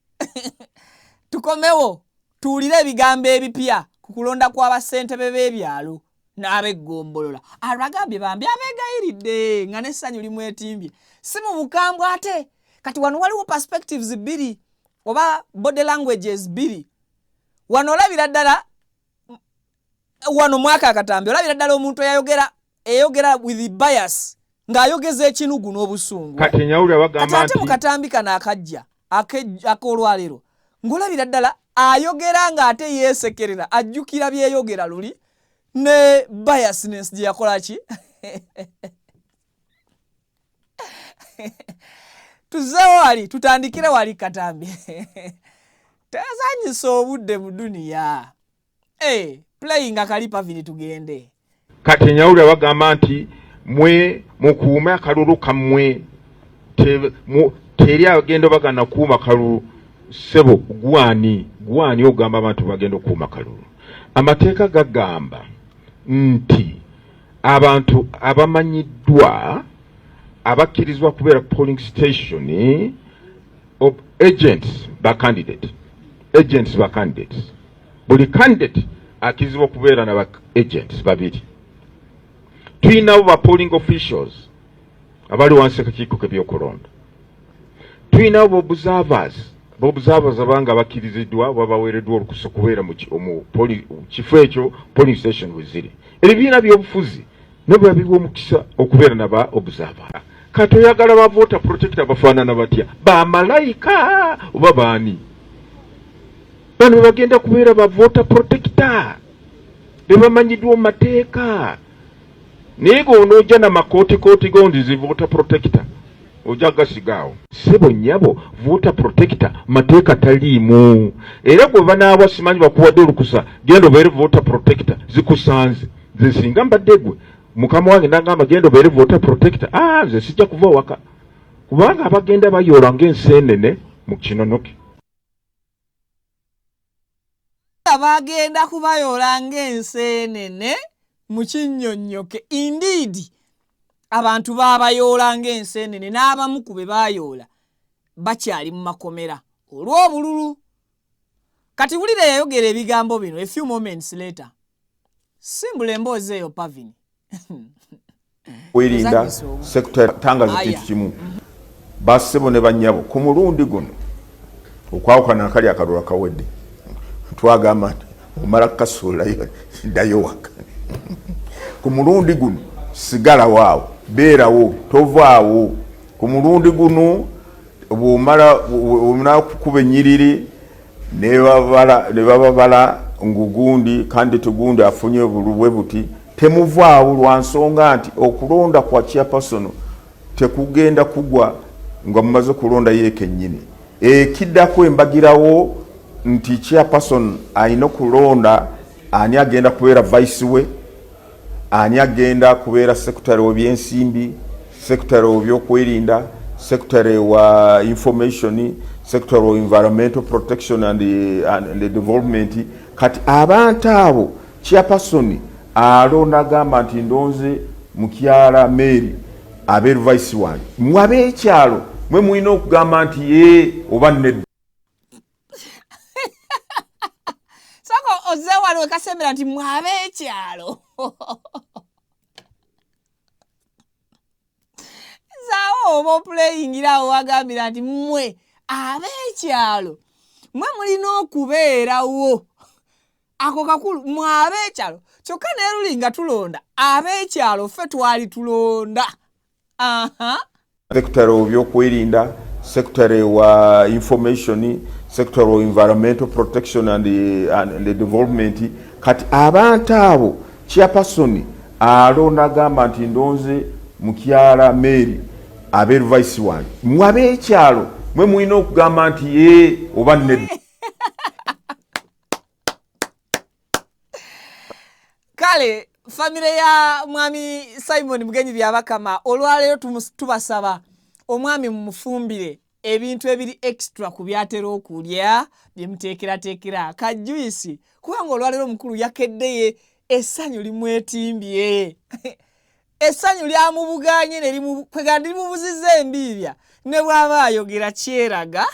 tukomewo tuwulire ebigambo ebipya ku kulonda kw'abassentebe b'ebyalo n'ab'eggombolola. Alwagambye bambi abeegayiridde nga n'essanyu limwetimbye, si mu bukambwe. Ate kati wano waliwo perspectives bbiri oba body languages bbiri. Wano olabira ddala, wano mwaka akatambi olabira ddala omuntu eyayogera eyogera with bias, ng'ayogeza ekinugu n'obusungu. Kati nyawulira Kati bagamba ate mu nti katambi kano akajja ak'olwaleero, ng'olabira ddala ayogera ng'ate yeesekerera, ajjukira byeyogera luli ne biasness gye yakola ki. Tuzeewo wali, tutandikire wali. Katambi tazanyisa obudde mu duniya. Hey, playinga kali Pavini, tugende. Kati nyawulira bagamba nti mwe mukuume akalulu kammwe. Teri agenda bagana kuuma kalulu. Ssebo, gwani gwani ogamba abantu bagenda okukuuma kalulu? Amateeka gagamba nti abantu abamanyiddwa abakkirizibwa kubeera ku polling station, agents ba candidate, agents ba candidates. Buli candidate akkirizibwa okubeera na ba agents babiri. Tuyinawo ba polling officials abali wansi akakiiko k'ebyokulonda. Tuyinawo ba observers, ba observers abanga bakkiriziddwa oba baweereddwa olukusa okubeera mu kifo ekyo polling station we ziri. Ebibiina by'obufuzi nabo babiwa omukisa okubeera naba observer. Kati oyagala ba voter protector bafaanana batya? Bamalayika oba baani? Bano bagenda kubeera ba voter protector bebamanyiddwa mu mateeka, naye g'onoojja na makootikooti gondi zi voter protector ojja gasigaawo. Ssebo, nnyabo, voter protector mateeka taliimu. Era gwe banaawa simanyi bakuwadde olukusa, genda obeere voter protector, zikusanze. Nze singa mbadde gwe, mukama wange nagamba genda obeere voter protector, ah, nze sijja kuva waka, kubanga abagenda bayoola ng'enseenene mu kinonoke. Bagenda kubayoola ng'enseenene mu kinnyonnyoke. Indeed, abantu baabayoola ng'enseenene, n'abamu ku be baayoola bakyali mu makomera olw'obululu. Kati wulira yayogera ebigambo bino a few moments later. Simbula emboozi eyo, Pavini. Kwerinda secretary tangaza Aya. kintu kimu. Bassebo ne bannyabo, ku mulundi guno okwawukana akali akalulu akawedde, twagamba nti omala kukasuulayo ddayo waka. Ku mulundi guno sigalawo awo, beerawo, tovaawo. Ku mulundi guno bwomala onakukuba ennyiriri ne bababala ngugundi kandidate gundi afunye obululu bwe buti, temuvaawo, lwa nsonga nti okulonda kwa chairperson tekugenda kugwa nga mumaze kulonda ye kennyini. Ekiddako embagirawo nti chairperson alina okulonda ani agenda kubeera vice we, ani agenda kubeera secretary w'ebyensimbi, secretary w'ebyokwerinda, secretary wa information, secretary wa environmental protection and development. Kati abantu abo chairperson alonda, agamba nti ndonze mukyala Mary abeeru vice wange. Mwe ab'ekyalo mwe mulina okugamba nti ye oba nedda. Soko ozze wano wekasembera nti mwe ab'ekyalo. Zaawo oba opuleyingira awo wagambira nti mmwe ab'ekyalo mwe mulina okubeerawo. Ako kakulu, mwe ab'ekyalo. Kyokka neeruli nga tulonda ab'ekyalo, ffe twali tulonda. Aha. Secretary w'ebyokwerinda, secretary wa information, secretary wa environmental protection and development. Kati abantu abo chairperson alonda, agamba nti ndonze mukyala Mary abeeru vice wange. Mwe ab'ekyalo mwe mulina okugamba nti ye oba nedda. Kale famire ya mwami Simon Mugenyi Byabakama, olwaleero tubasaba omwami mumufumbire ebintu ebiri extra ku byatera okulya byemuteekerateekera, kajuyisi, kubanga olwaleero omukulu yakeddeye. Essanyu limwetimbye, essanyu lyamubuganye kwegamba limubuziza embiibya, ne bw'aba ayogera kyeraga.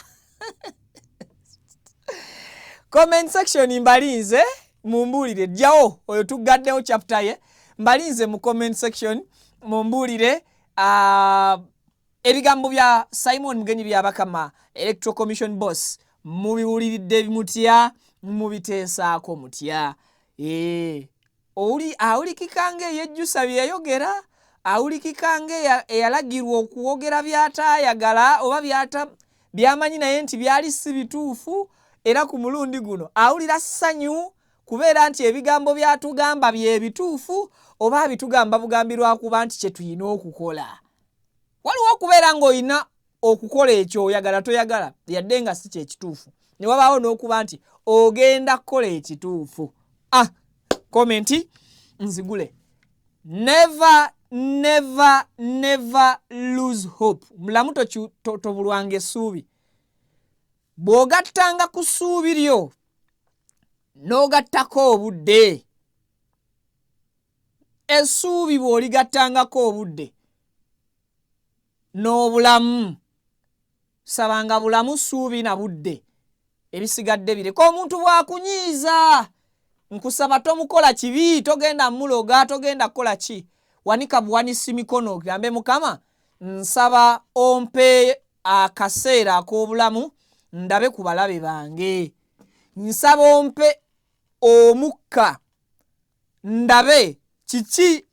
Comment section mbalinze mumbuulire, jjawo oyo tuggaddewo chapter ye, mbalinze mu comment section mumbuulire ebigambo bya Simon Mugenyi Byabakama, Electoral Commission boss, mubiwuliridde mutya, mubiteesaako mutya? Awulikika ng'eyejjusa bye yayogera, awulikika ng'eyalagirwa okwogera by'ataayagala oba byamanyi naye nti byali si bituufu. Era ku mulundi guno awulira ssanyu kubeera nti ebigambo by'atugamba bye bituufu, oba abitugamba bugambi lwakuba nti kye tulina okukola. Waliwo okubeera ng'olina okukola ekyo oyagala toyagala yadde nga si kyekituufu, ne wabaawo n'okuba nti ogenda kukola ekituufu. Comment nzigule. Never, never, never lose hope. Mulamu tobulwanga essuubi. Bw'ogattanga ku ssuubi lyo n'ogattako obudde, essuubi bw'oligattangako obudde n'obulamu, sabanga bulamu, ssuubi na budde, ebisigadde bireka. Omuntu bw'akunyiiza, nkusaba tomukola kibi, togenda muloga, togenda kukola ki, wanika buwanisi mikono ogambe, Mukama, nsaba ompe akaseera ak'obulamu ndabe ku balabe bange, nsaba ompe omukka ndabe kiki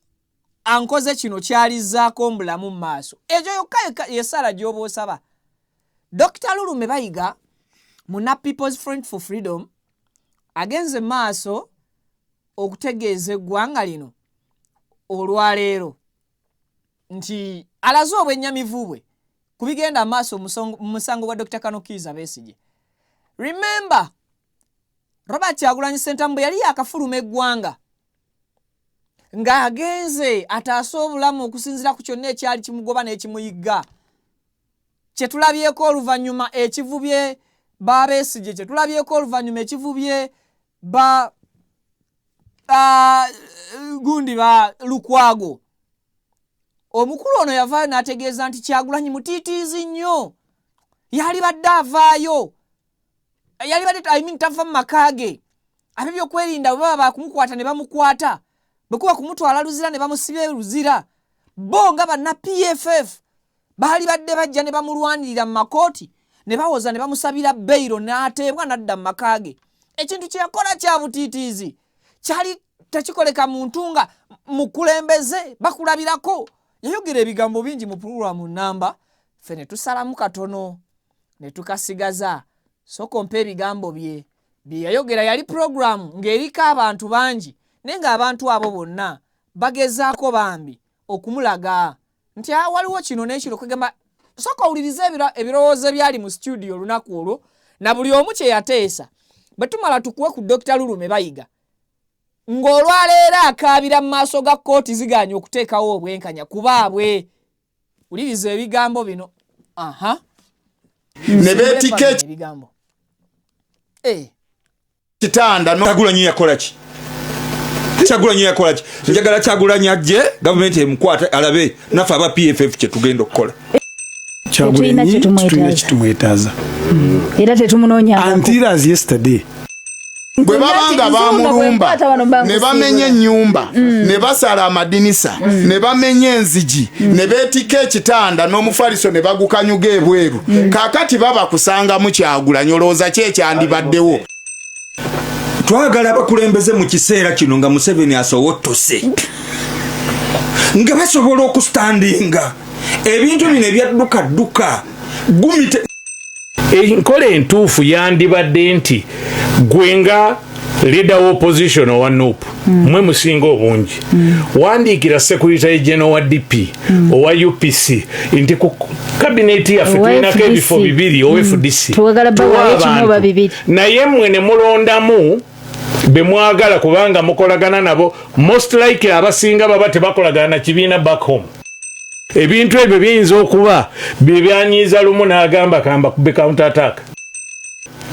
ankoze kino kyalizzaako mbulamu mu maaso. Ekyo yokka yessaala gy'oba osaba. Dr Lulume Bayiga, muna People's Front for Freedom, agenze maaso okutegeeza eggwanga lino olwaleero nti alaze obwennyamivu bwe ku bigenda maaso mu musango gwa Dr Colonel Kiiza Besigye. Remember, Robert Kyagulanyi Ssentamu bwe yali yakafuluma eggwanga ng'agenze ataase obulamu okusinziira ku kyonna ekyali kimugoba n'ekimuyigga, kye tulabyeko oluvannyuma ekivubye ba Besigye, kye tulabyeko oluvannyuma ekivubye ba gundi ba Lukwago, omukulu ono yavaayo n'ategeeza nti Kyagulanyi mutiitiizi nnyo, yali badde avaayo, yali badde, I mean, tava mu maka ge, ab'ebyokwerinda bwe baba bakumukwata ne bamukwata, bwe kuba kumutwala Luzira ne bamusibya Luzira. Bo nga banna PFF baali badde bajja ne bamulwanirira mu makooti ne bawoza ne bamusabira beyiro n'ateebwa n'adda mu maka ge. Ekintu kye yakola kya butiitiizi, kyali tekikoleka muntu nga mukulembeze bakulabirako. Yayogera ebigambo bingi mu pulogulaamu namba, ffe ne tusalamu katono ne tukasigaza. Sooka ompa ebigambo bye bye yayogera. Yali pulogulaamu ng'eriko abantu bangi, naye ng'abantu abo bonna bagezaako bambi okumulaga nti waliwo kino n'ekino. Kwegamba sooka owulirize ebirowoozo ebyali mu studio olunaku olwo na buli omu kye yateesa. Bwe tumala tukuwe ku Dr Lulume Bayiga ng'olwaleero akaabira mu maaso ga kkooti zigaanye okuteekawo obwenkanya kubaabwe. Wuliriza ebigambo bino. Aha, ne beetikka ebigambo ekitanda. Kyagulanyi yakola ki? Kyagulanyi yakola ki? Njagala Kyagulanyi ajje, gavumenti emukwate, alabe naffe aba PFF kye tugenda okukola. Kyagulanyi tulina kitumwetaaza era tetumunoonya. Until as yesterday. Bwe baba nga bamulumba ne bamenya ennyumba, ne basala amadinisa, ne bamenya enzigi, ne beetikka ekitanda n'omufaliso ne bagukanyuga ebweru, kaakati baba kusangamu Kyagulanyi, olowooza ki ekyandibaddewo? Twagala abakulembeze mu kiseera kino nga Museveni asowottose nga basobola okustandinga ebintu bino ebyadduka gumite. Enkola entuufu yandibadde nti gwe nga leader wa opposition owa NUP, mwe musinga obungi, wandiikira secretary general wa DP, owa UPC nti ku kabineti yaffe Owa tulinako FDC. ebifo bibiri, owa FDC. Twagala Tuwa bawayo kimu oba abantu. bibiri. Naye mmwe ne mulondamu be mwagala kubanga mukolagana nabo. Most likely abasinga baba tebakolagana na kibiina back home. Ebintu ebyo biyinza okuba bye byanyiiza lumu n'agamba kamba kube counter attack.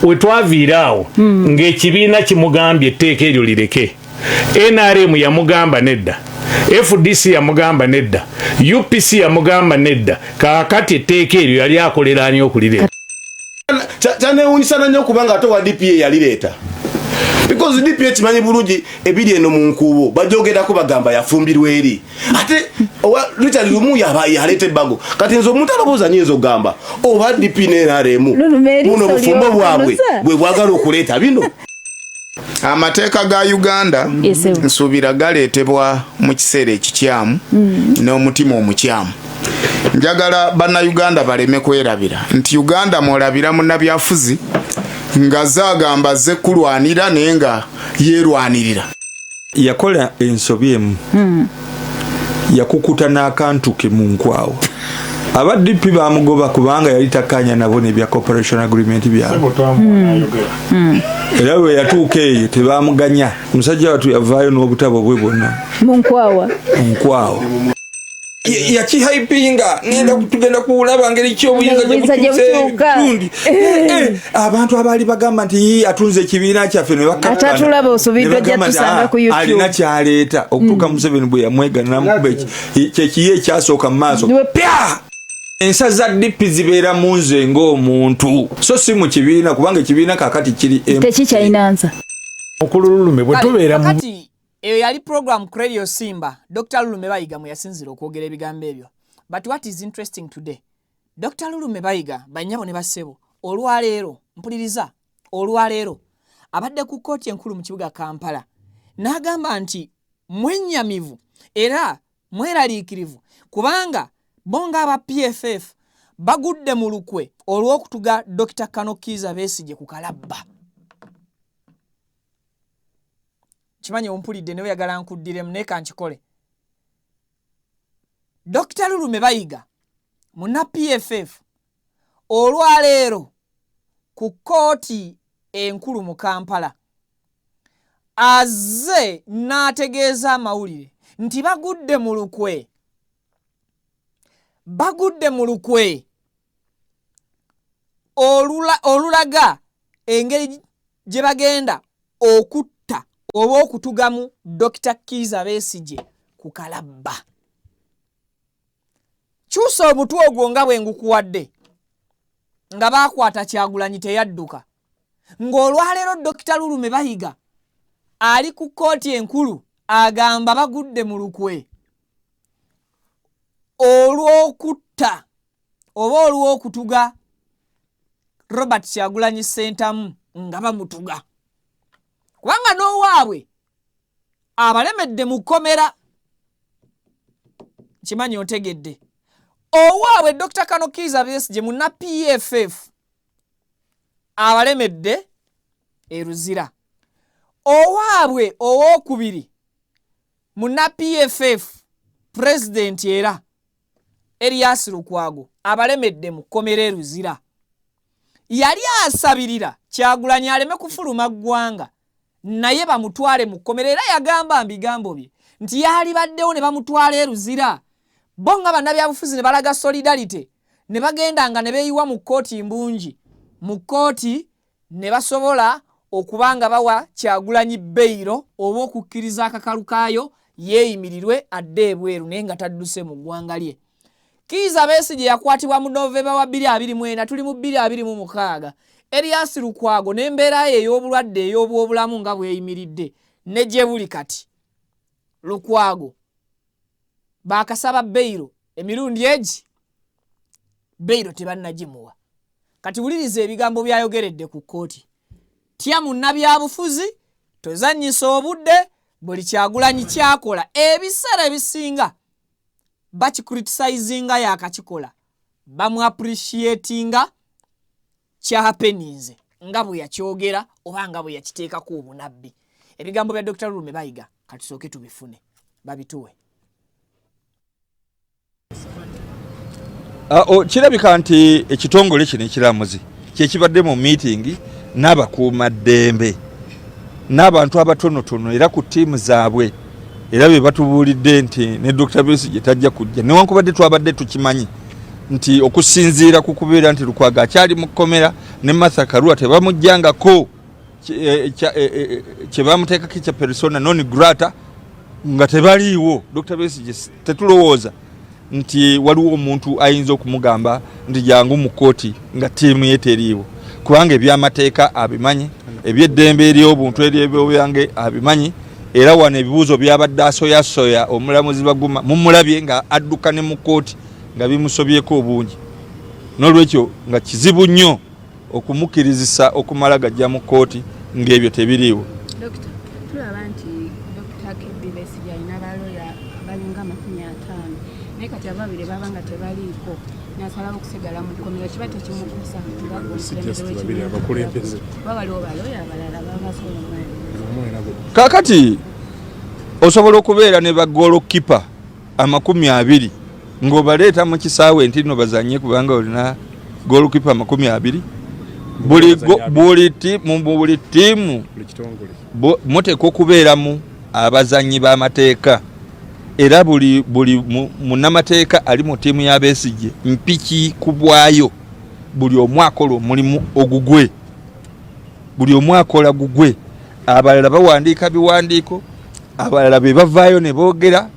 We twaviira awo ng'ekibiina kimugambye etteeka eryo lireke. NRM yamugamba nedda, FDC yamugamba nedda, UPC yamugamba nedda. Kaakati etteeka eryo yali akolera ani okulireeta? Kyanewunyisa nnyo kubanga ate owa DPA yalireeta, because DPA kimanyi bulungi ebiri eno mu nkuubo, bajogerako, bagamba yafumbirwa eri, ate owa Richard Lumu yaba yaleeta ebbago. Kati nze omuntu alowooza nyinza okugamba oba DP ne NRM buno bufumbo bwabwe bwe bwagala okuleeta bino. Amateeka ga Uganda nsuubira galeetebwa mu kiseera ekikyamu n'omutima omukyamu. Njagala Bannayuganda baleme kwerabira nti Uganda mwolabira munnabyafuzi nga zaagamba ze kulwanira, naye nga yeerwanirira. Yakola ensobi emu, yakukuta n'akantu ke mu nkwawa. Aba DP bamugoba kubanga yali takanya nabo nebya cooperation agreement byabwe, era bwe yatuuka eyo tebamuganya. Omusajja watu yavaayo n'obutabo bwe bwonna Munkwawa. Nkwawa. Yakihypinga ngenda tugenda kulaba ngeri ki obuyinza Obuyinza gye butuuka. Gundi. Abantu abaali bagamba nti, "Yii, atunze ekibiina kyaffe," ne bakkakkana. Atatulaba osuubiddwa Ne bagamba nti, tusanga "Ah, ku YouTube." alina kyaleeta." Okutuuka Museveni bwe yamwegana namukuba kyekiye ekyasooka mu maaso pya. Ensa za DP zibeera mu nze ng'omuntu, so si mu kibiina, kubanga ekibiina kakati kiri Tekikyalina nsa. Mukulu Lulume, bwe tubeera mu Kakati eyo yali program ku Radio Simba, Dr Lulume Bayiga mwe yasinzira okwogera ebigambo ebyo. But what is interesting today, Dr Lulume Bayiga, bannyabo ne bassebo, olwaleero, mpuliriza, olwaleero abadde ku kkooti enkulu mu kibuga Kampala n'agamba nti mwennyamivu era mweraliikirivu kubanga bo ng'aba PFF bagudde mu lukwe olw'okutuga Dr Kano Kiiza Besigye ku kalabba. Kimanyi ompulidde, naye oyagala nkuddiremu, naye kankikole. Dr Lulume Bayiga munna PFF olwaleero ku kkooti enkulu mu Kampala azze n'ategeeza amawulire nti bagudde mu lukwe, bagudde mu lukwe olulaga engeri gye bagenda okutta oba okutugamu Dr Kiiza Besigye ku kalabba. Kyusa omutwe ogwo nga bwe ngukuwadde, nga baakwata Kyagulanyi teyadduka, ng'olwaleero Dr Lulume Bayiga ali ku kkooti enkulu agamba bagudde mu lukwe olw'okutta oba olw'okutuga Robert Kyagulanyi Ssentamu, nga bamutuga kubanga n'owaabwe abalemedde mu kkomera. Kimanyi ontegedde, owaabwe Dr Kano Kiiza Besigye munna PFF abalemedde e Luzira, owaabwe owookubiri munna PFF pulezidenti era Erias Lukwago abalemedde mu kkomera e Luzira. Yali asabirira Kyagulanyi aleme kufuluma ggwanga naye bamutwale mu kkomera, era yagamba mu bigambo bye nti yalibaddewo ne bamutwala e Luzira, bo nga bannabyabufuzi ne balaga solidarity ne bagenda nga ne beeyiwa mu kkooti mbungi, mu kkooti ne basobola okuba nga bawa Kyagulanyi bail oba okukkiriza akakalu kaayo yeeyimirirwe adde ebweru, naye nga tadduse mu ggwanga lye. Kiiza Besigye yakwatibwa mu Novemba wa 2024, tuli mu 2026. Erias Lukwago n'embeera ye ey'obulwadde ey'obwobulamu nga bweyimiridde ne gye buli kati, Lukwago baakasaba bail emirundi egi, bail tebannagimuwa. Kati wuliriza ebigambo byayogeredde ku kkooti. Tya munnabyabufuzi, tozannyisa obudde. Buli Kyagulanyi kyakola ebiseera ebisinga bakicriticizinga, yakakikola bamu appreciatinga. Kyahappeninze nga bwe yakyogera oba nga bwe yakiteekako obunabbi. Ebigambo bya Dr Lulume Bayiga katusooke tubifune babituwe. Kirabika nti ekitongole kino ekiramuzi kyekibadde mu meeting n'abakuumaddembe n'abantu abatonotono era ku ttiimu zaabwe, era be batubuulidde nti ne Dr Besigye tajja kujja, newankubadde twabadde tukimanyi nti okusinziira ku kubeera nti Lukwago akyali mu kkomera ne Martha Karua tebamuggyangako. Kye bamuteekako ekya persona non grata nga tebaliiwo. Dr Besigye tetulowooza nti waliwo omuntu ayinza okumugamba nti jangu mu kkooti nga ttiimu ye teriiwo, kubanga ebyamateeka abimanyi, ebyeddembe eryobuntu eryebyange abimanyi. Era wano ebibuuzo byabadde asoyasoya omulamuzi Baguma, mumulabye nga adduka ne mu kkooti nga bimusobyeko obungi. N'olwekyo nga kizibu nnyo okumukkirizisa okumala gajja mu kkooti ng'ebyo tebiriiwo. Dokita, tulaba nti Dr. KB Besigye alina baloya balinga 50, naye kati ababiri baba nga tebaliiko nasalawo okusigala mu kkomera, kiba tekimukusa nga Si just babiri abakulembeze. Kuba waliwo baloya abalala baba basobola. Kakati osobola okubeera ne bagolokipa 20 ng'obaleeta mu kisaawe nti nno bazanye, kubanga olina golokipa 20 mu buli ttiimu. Buli kitongole. Muteekwa okubeeramu abazanyi b'amateeka, era buli munnamateeka ali mu ttiimu ya Besigye mpiki ku bwayo. Buli omu akola omulimu ogugwe, buli omu akola gugwe. Abalala bawandiika biwandiiko, abalala be bavaayo ne boogera,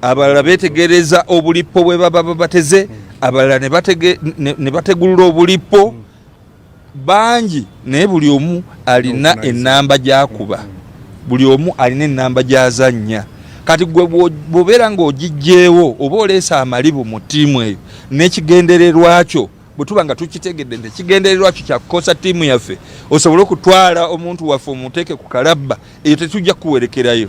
abalala beetegereza obulipo bwe baba babateze, abalala ne bategulula obulipo bangi. Naye buli omu alina enamba gyakuba, buli omu alina enamba gyazannya. Kati gwe bw'obeera ng'ogijjeewo oba oleesa amalibu mu ttiimu eyo n'ekigendererwa kyo, bwe tuba nga tukitegedde nti ekigendererwa kyo kyakukosa ttiimu yaffe osobole okutwala omuntu waffe omuteeke ku kalabba, eyo tetujja kukuwerekerayo.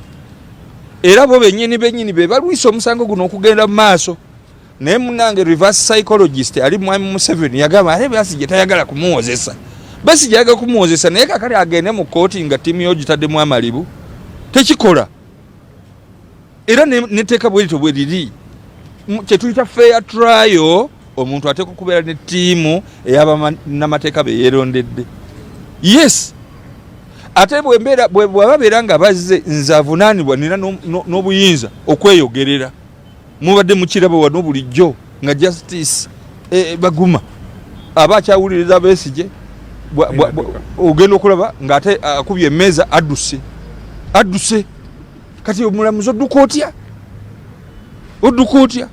Era bo bennyini bennyini be balwisa omusango guno okugenda mu maaso. Naye munange, reverse psychologist ali mwami Museveni yagamba ate Besigye tayagala kumuwozesa. Besigye ayagala kumuwozesa, naye kakali agende mu kooti nga ttiimu yo gitaddemu amalibu, tekikola. Era neteeka bwerito bwe riri kyetuyita fair trial. Omuntu ateekwa okubeera ne ttiimu ey'abannamateeka be yeerondedde. Yes, ate bwembeera bwe babeera nga bazze, nze avunaanibwa nina n'obuyinza okweyogerera. Mubadde mukiraba wano bulijjo nga Justice Baguma aba akyawuliriza Besigye, ogenda okulaba ng'ate akubye emmeeza, adduse, adduse. Kati omulamuzi odduka otya? Odduka otya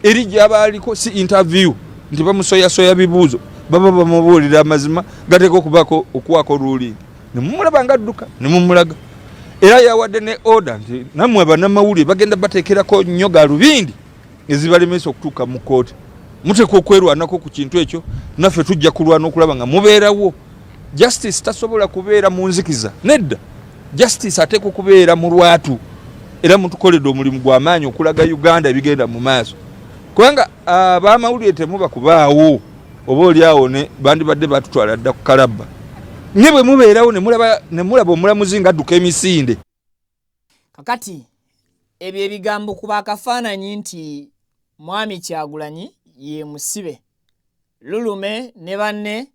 eri gyaba aliko? Si interview nti bamusoyasoya bibuuzo, baba bamubuulira amazima gateeka okubaako okuwaako ruling, nemumulaba nga adduka nemumulaga. Era yawadde ne order nti nammwe bannamawulire bagenda bateekerako nnyo galubindi ezibalemesa okutuuka mu kooti. Muteekwa okwerwanako ku kintu ekyo, naffe tujja kulwana okulaba nga mubeerawo. Justice tasobola kubeera mu nzikiza, nedda. Justice ateekwa okubeera mu lwatu, era mutukoledde omulimu gw'amaanyi okulaga Uganda ebigenda mu maaso, kubanga abamawulire temuba kubaawo, oba oli awo ne bandibadde batutwala dda ku kalabba. Ne bwe mubeerawo ne mulaba omulamuzi ng'adduka emisinde. Kakati ebyo ebigambo kuba akafaananyi nti mwami Kyagulanyi ye musibe, Lulume ne banne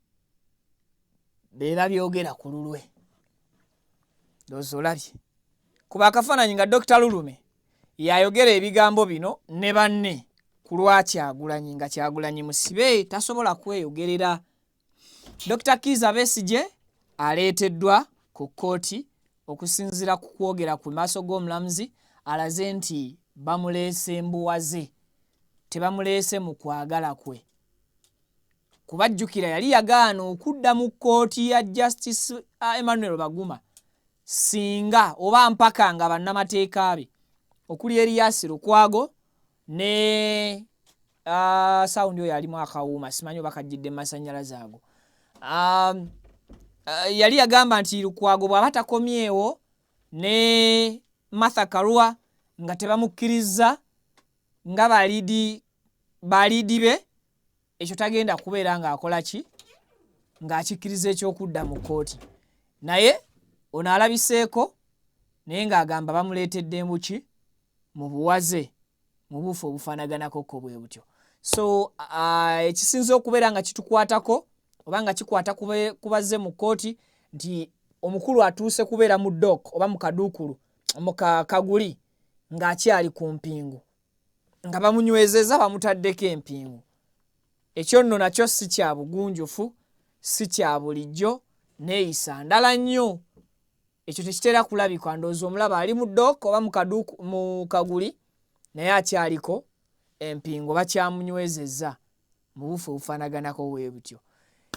be babyogera ku lulwe. Ndowooza olabye kuba akafaananyi nga Dr Lulume yayogera ebigambo bino ne banne ku lwa Kyagulanyi, nga Kyagulanyi musibe tasobola kweyogerera. Dr Kiiza Besigye aleeteddwa ku kkooti. Okusinziira ku kwogera ku maaso g'omulamuzi, alaze nti bamuleese mbuwaze, tebamuleese mu kwagala kwe, kuba jjukira yali yagaana okudda mu kkooti ya Justice Emmanuel Baguma singa oba mpaka nga bannamateeka be okuli Erias Lukwago ne sound oyo alimu akawuuma, simanyi oba kajjidde mu masannyalaze ago. Yali yagamba nti Lukwago bw'aba takomyewo ne Martha Karua nga tebamukkiriza nga baliidi be, ekyo tagenda kubeera ng'akola ki, ng'akikkiriza ekyokudda mu kkooti. Naye ono alabiseeko naye ng'agamba bamuleetedde mbuki mu buwaze, mu buufu obufaanaganako ko bwe butyo. So ekisinza okubeera nga kitukwatako oba nga kikwata ku bazze mu kkooti nti omukulu atuuse kubeera mu dock oba mu kaduukulu mu kaguli ng'akyali ku mpingu, nga bamunywezeza, bamutaddeko empingu. Ekyo nno nakyo si kya bugunjufu, si kya bulijjo. Neeyisa ndala nnyo. Ekyo tekitera kulabika, ndowooza omulaba ali mu dok oba mu kaguli, naye akyaliko empingo bakyamunywezezza mu bufu obufaanaganako bwe butyo.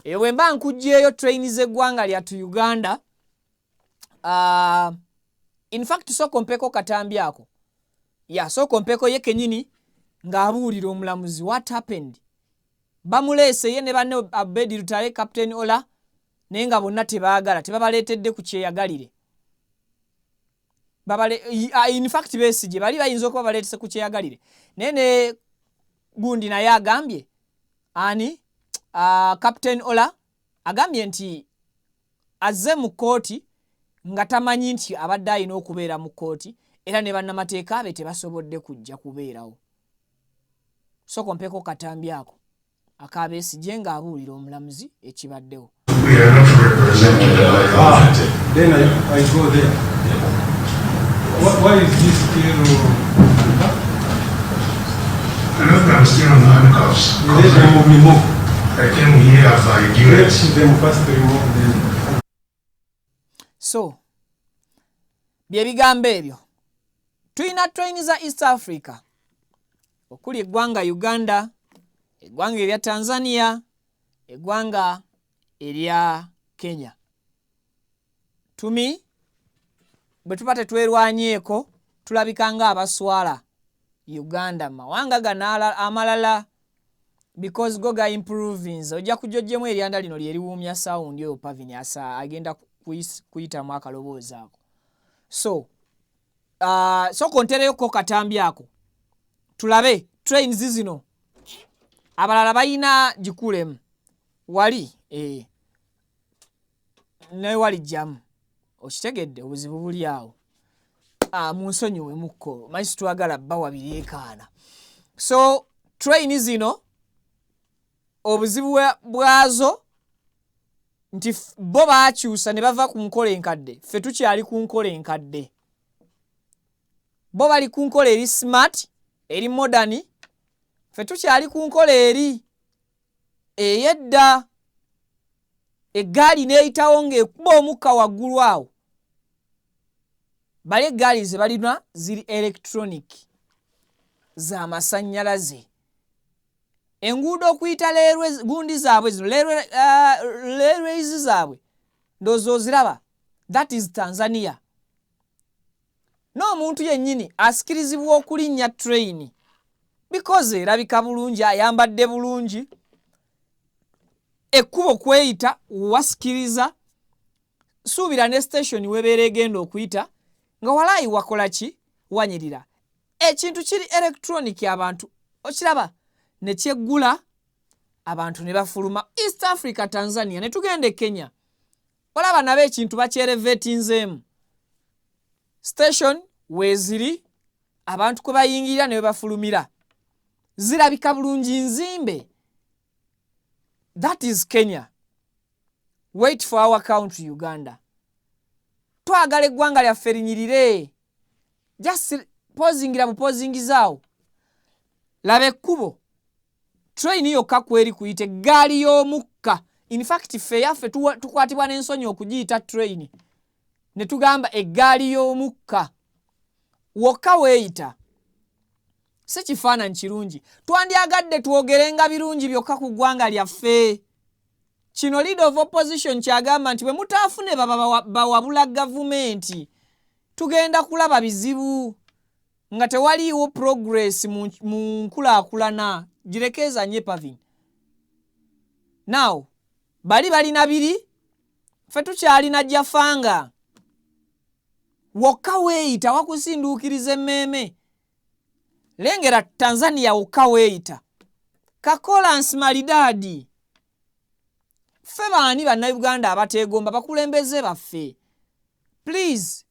Eyo bwe mba nkuggyeeyo train z'eggwanga lyattu Uganda. In fact, sooka ompeeko katambi ako, ya sooka ompeeko ye kennyini ng'abuulira omulamuzi what happened. Bamuleese ye ne banne Abedi Lutale, Captain Ola, naye nga bonna tebaagala, tebabaleetedde ku kyeyagalire. In fact, Besigye bali bayinza okuba baleetese ku kyeyagalire, naye ne gundi naye agambye ani, Captain Ola agambye nti azze mu kkooti nga tamanyi nti abadde alina okubeera mu kkooti, era ne bannamateeka be tebasobodde kujja kubeerawo. Sooka ompeeko katambi ako aka Besigye ng'abuulira omulamuzi ekibaddewo. We are not represented by Ah, then I go there. Why is this still? I know I'm still on handcuffs. Let them remove. I came here by Let duress. them first remove them. So byebigambo ebyo. Tulina train za East Africa okuli eggwanga Uganda, eggwanga erya Tanzania, eggwanga erya Kenya. Tumi bwe tuba tetwerwanyeeko, tulabika nga abaswala Uganda mu mawanga gano amalala because go ga improvinze. Ojja kujja oggyemu eryanda lino lyeriwuumya sound oyo. Pavin asa agenda kuyitamu akaloboozi ako. So sooka ontereyoko katambi ako tulabe trains zino. Abalala balina gikulemu wali naye walijjamu, okitegedde? Obuzibu buli awo. Ah, munsonyiwe mukko manyi situwagala bba bireekaana. So train zino obuzibu bwazo nti bo baakyusa ne bava ku nkola enkadde, ffe tukyali ku nkola enkadde. Bo bali ku nkola eri smart, eri modern, ffe tukyali ku nkola eri ey'edda. Eggaali n'eyitawo ng'ekuba omukka waggulu awo. Bali eggaali ze balina ziri electronic, z'amasannyalaze. Enguudo okuyita leerwe gundi zaabwe zino railways zaabwe ndowooza oziraba. That is Tanzania. N'omuntu yennyini asikirizibwa okulinnya train because erabika bulungi, ayambadde bulungi, ekkubo kweyita wasikiriza. Suubira ne station webeera egenda okuyita nga walaayi wakola ki, wanyirira. Ekintu kiri electronic, abantu okiraba ne kyeggula, abantu ne bafuluma. East Africa, Tanzania. Ne tugenda e Kenya, olaba nabo ekintu bakyerevetinzeemu. Station weeziri, abantu kwe bayingirira ne bafulumira, zirabika bulungi, nzimbe. That is Kenya. Wait for our country Uganda. Twagala eggwanga lyaffe linyirire. Just pozingira bupozingizaawo, laba ekkubo train yokka kweri kuyita eggaali y'omukka. In fact, ffe yaffe tukwatibwa n'ensonyi okugiyita train, ne tugamba eggaali y'omukka wokka weeyita. Si kifaananyi kirungi. Twandyagadde twogerenga birungi byokka ku ggwanga lyaffe. Kino leader of opposition kyagamba nti bwe mutaafune baba bawabula gavumenti, tugenda kulaba bizibu nga tewaliiwo progress mu nkulaakulana. Girekeeza nye Pavin. Now bali balina biri, ffe tukyalina jafanga wokka weeyita wakusinduukiriza emmeeme. Lengera Tanzania wokka weeyita kakolansi malidaadi. Ffe baani Bannayuganda abateegomba bakulembeze baffe? Please,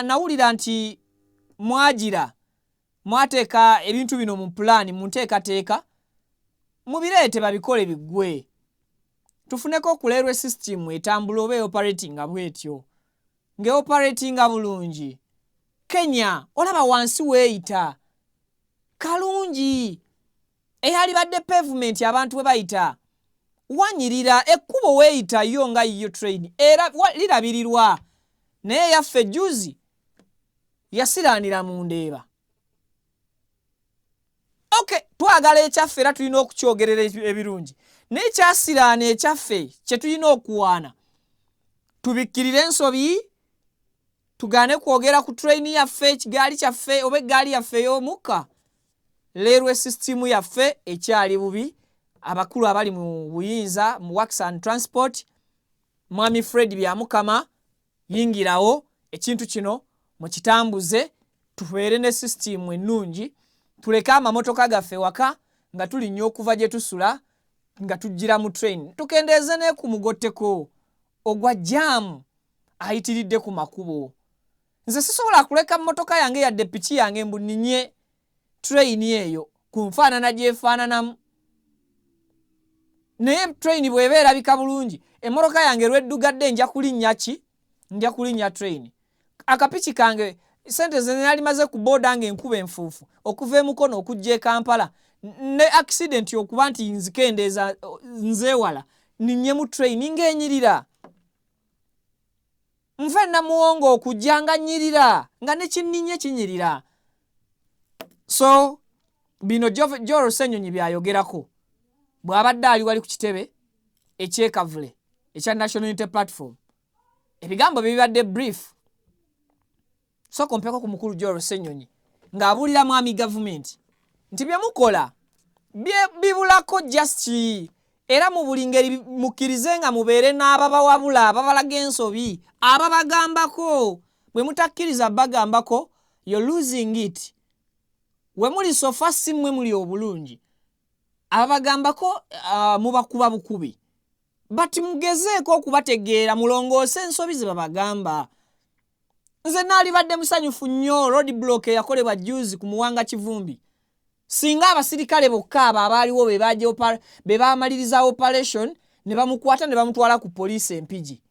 nawulira nti mwagira mwateeka ebintu bino mu pulaani, mu nteekateeka, mubireete babikole biggwe, tufuneko ku railway system etambula oba eoperatinga bwetyo, ng'eoperatinga bulungi. Kenya olaba wansi weeyita kalungi, eyalibadde pavement abantu bwe bayita. Wanyirira ekkubo weeyita yo nga yiyo train era lirabirirwa, naye yaffe juzi yasiraanira mu Ndeeba. Okay, twagala ekyaffe era tulina okukyogerera ebirungi, naye kyasiraana ekyaffe kye tulina okuwaana. Tubikkirire ensobi, tugaane kwogera ku train yaffe, ekigaali kyaffe oba eggaali yaffe ey'omukka. Leero sisitimu yaffe ekyali bubi. Abakulu abali mu buyinza mu Works and Transport, Mwami Fred Byamukama, yingirawo ekintu kino mukitambuze, tubeere ne sisitimu ennungi, tuleke amamotoka gaffe waka nga tulinnya okuva gye tusula nga tujjira mu train, tukendeeze ne ku mugotteko ogwa jaamu ayitiridde ku makubo. Nze sisobola kuleka mmotoka yange yadde piki yange mbu nninye train eyo ku nfaanana gy'efaananamu, naye train bw'eba erabika bulungi, emmotoka yange lweddugadde nja kulinnya ki? Nja kulinnya train. Akapiki kange, sente ze nalimaze ku booda ng'enkuba enfuufu okuva e Mukono okujja e Kampala, ne accident okuba nti nzikendeeza, nzeewala ninnyemu train ng'enyirira. Nva Namuwongo okujja nga nnyirira, nga ne kinninye kinyirira. So bino Joel Ssenyonyi byayogerako bw'abadde ali wali ku kitebe ekyekavule ekya National Unity Platform. Ebigambo bye bibadde brief. Sooka ompeko ku mukulu Joel Ssenyonyi ng'abuulira mwami gavumenti nti bye mukola bibulako just, era mu buli ngeri mukkirize nga mubeere n'ababawabula, ababalaga ensobi, ababagambako. Bwe mutakkiriza bagambako, you're losing it. We muli so far si mmwe muli obulungi. Ababagambako mubakuba bukubi, but mugezeeko okubategeera, mulongoose ensobi ze babagamba. Nze naalibadde musanyufu nnyo road block eyakolebwa juzi ku Muwanga Kivumbi singa abasirikale bokka abo abaaliwo be baamaliriza operation ne bamukwata ne bamutwala ku poliisi Empigi.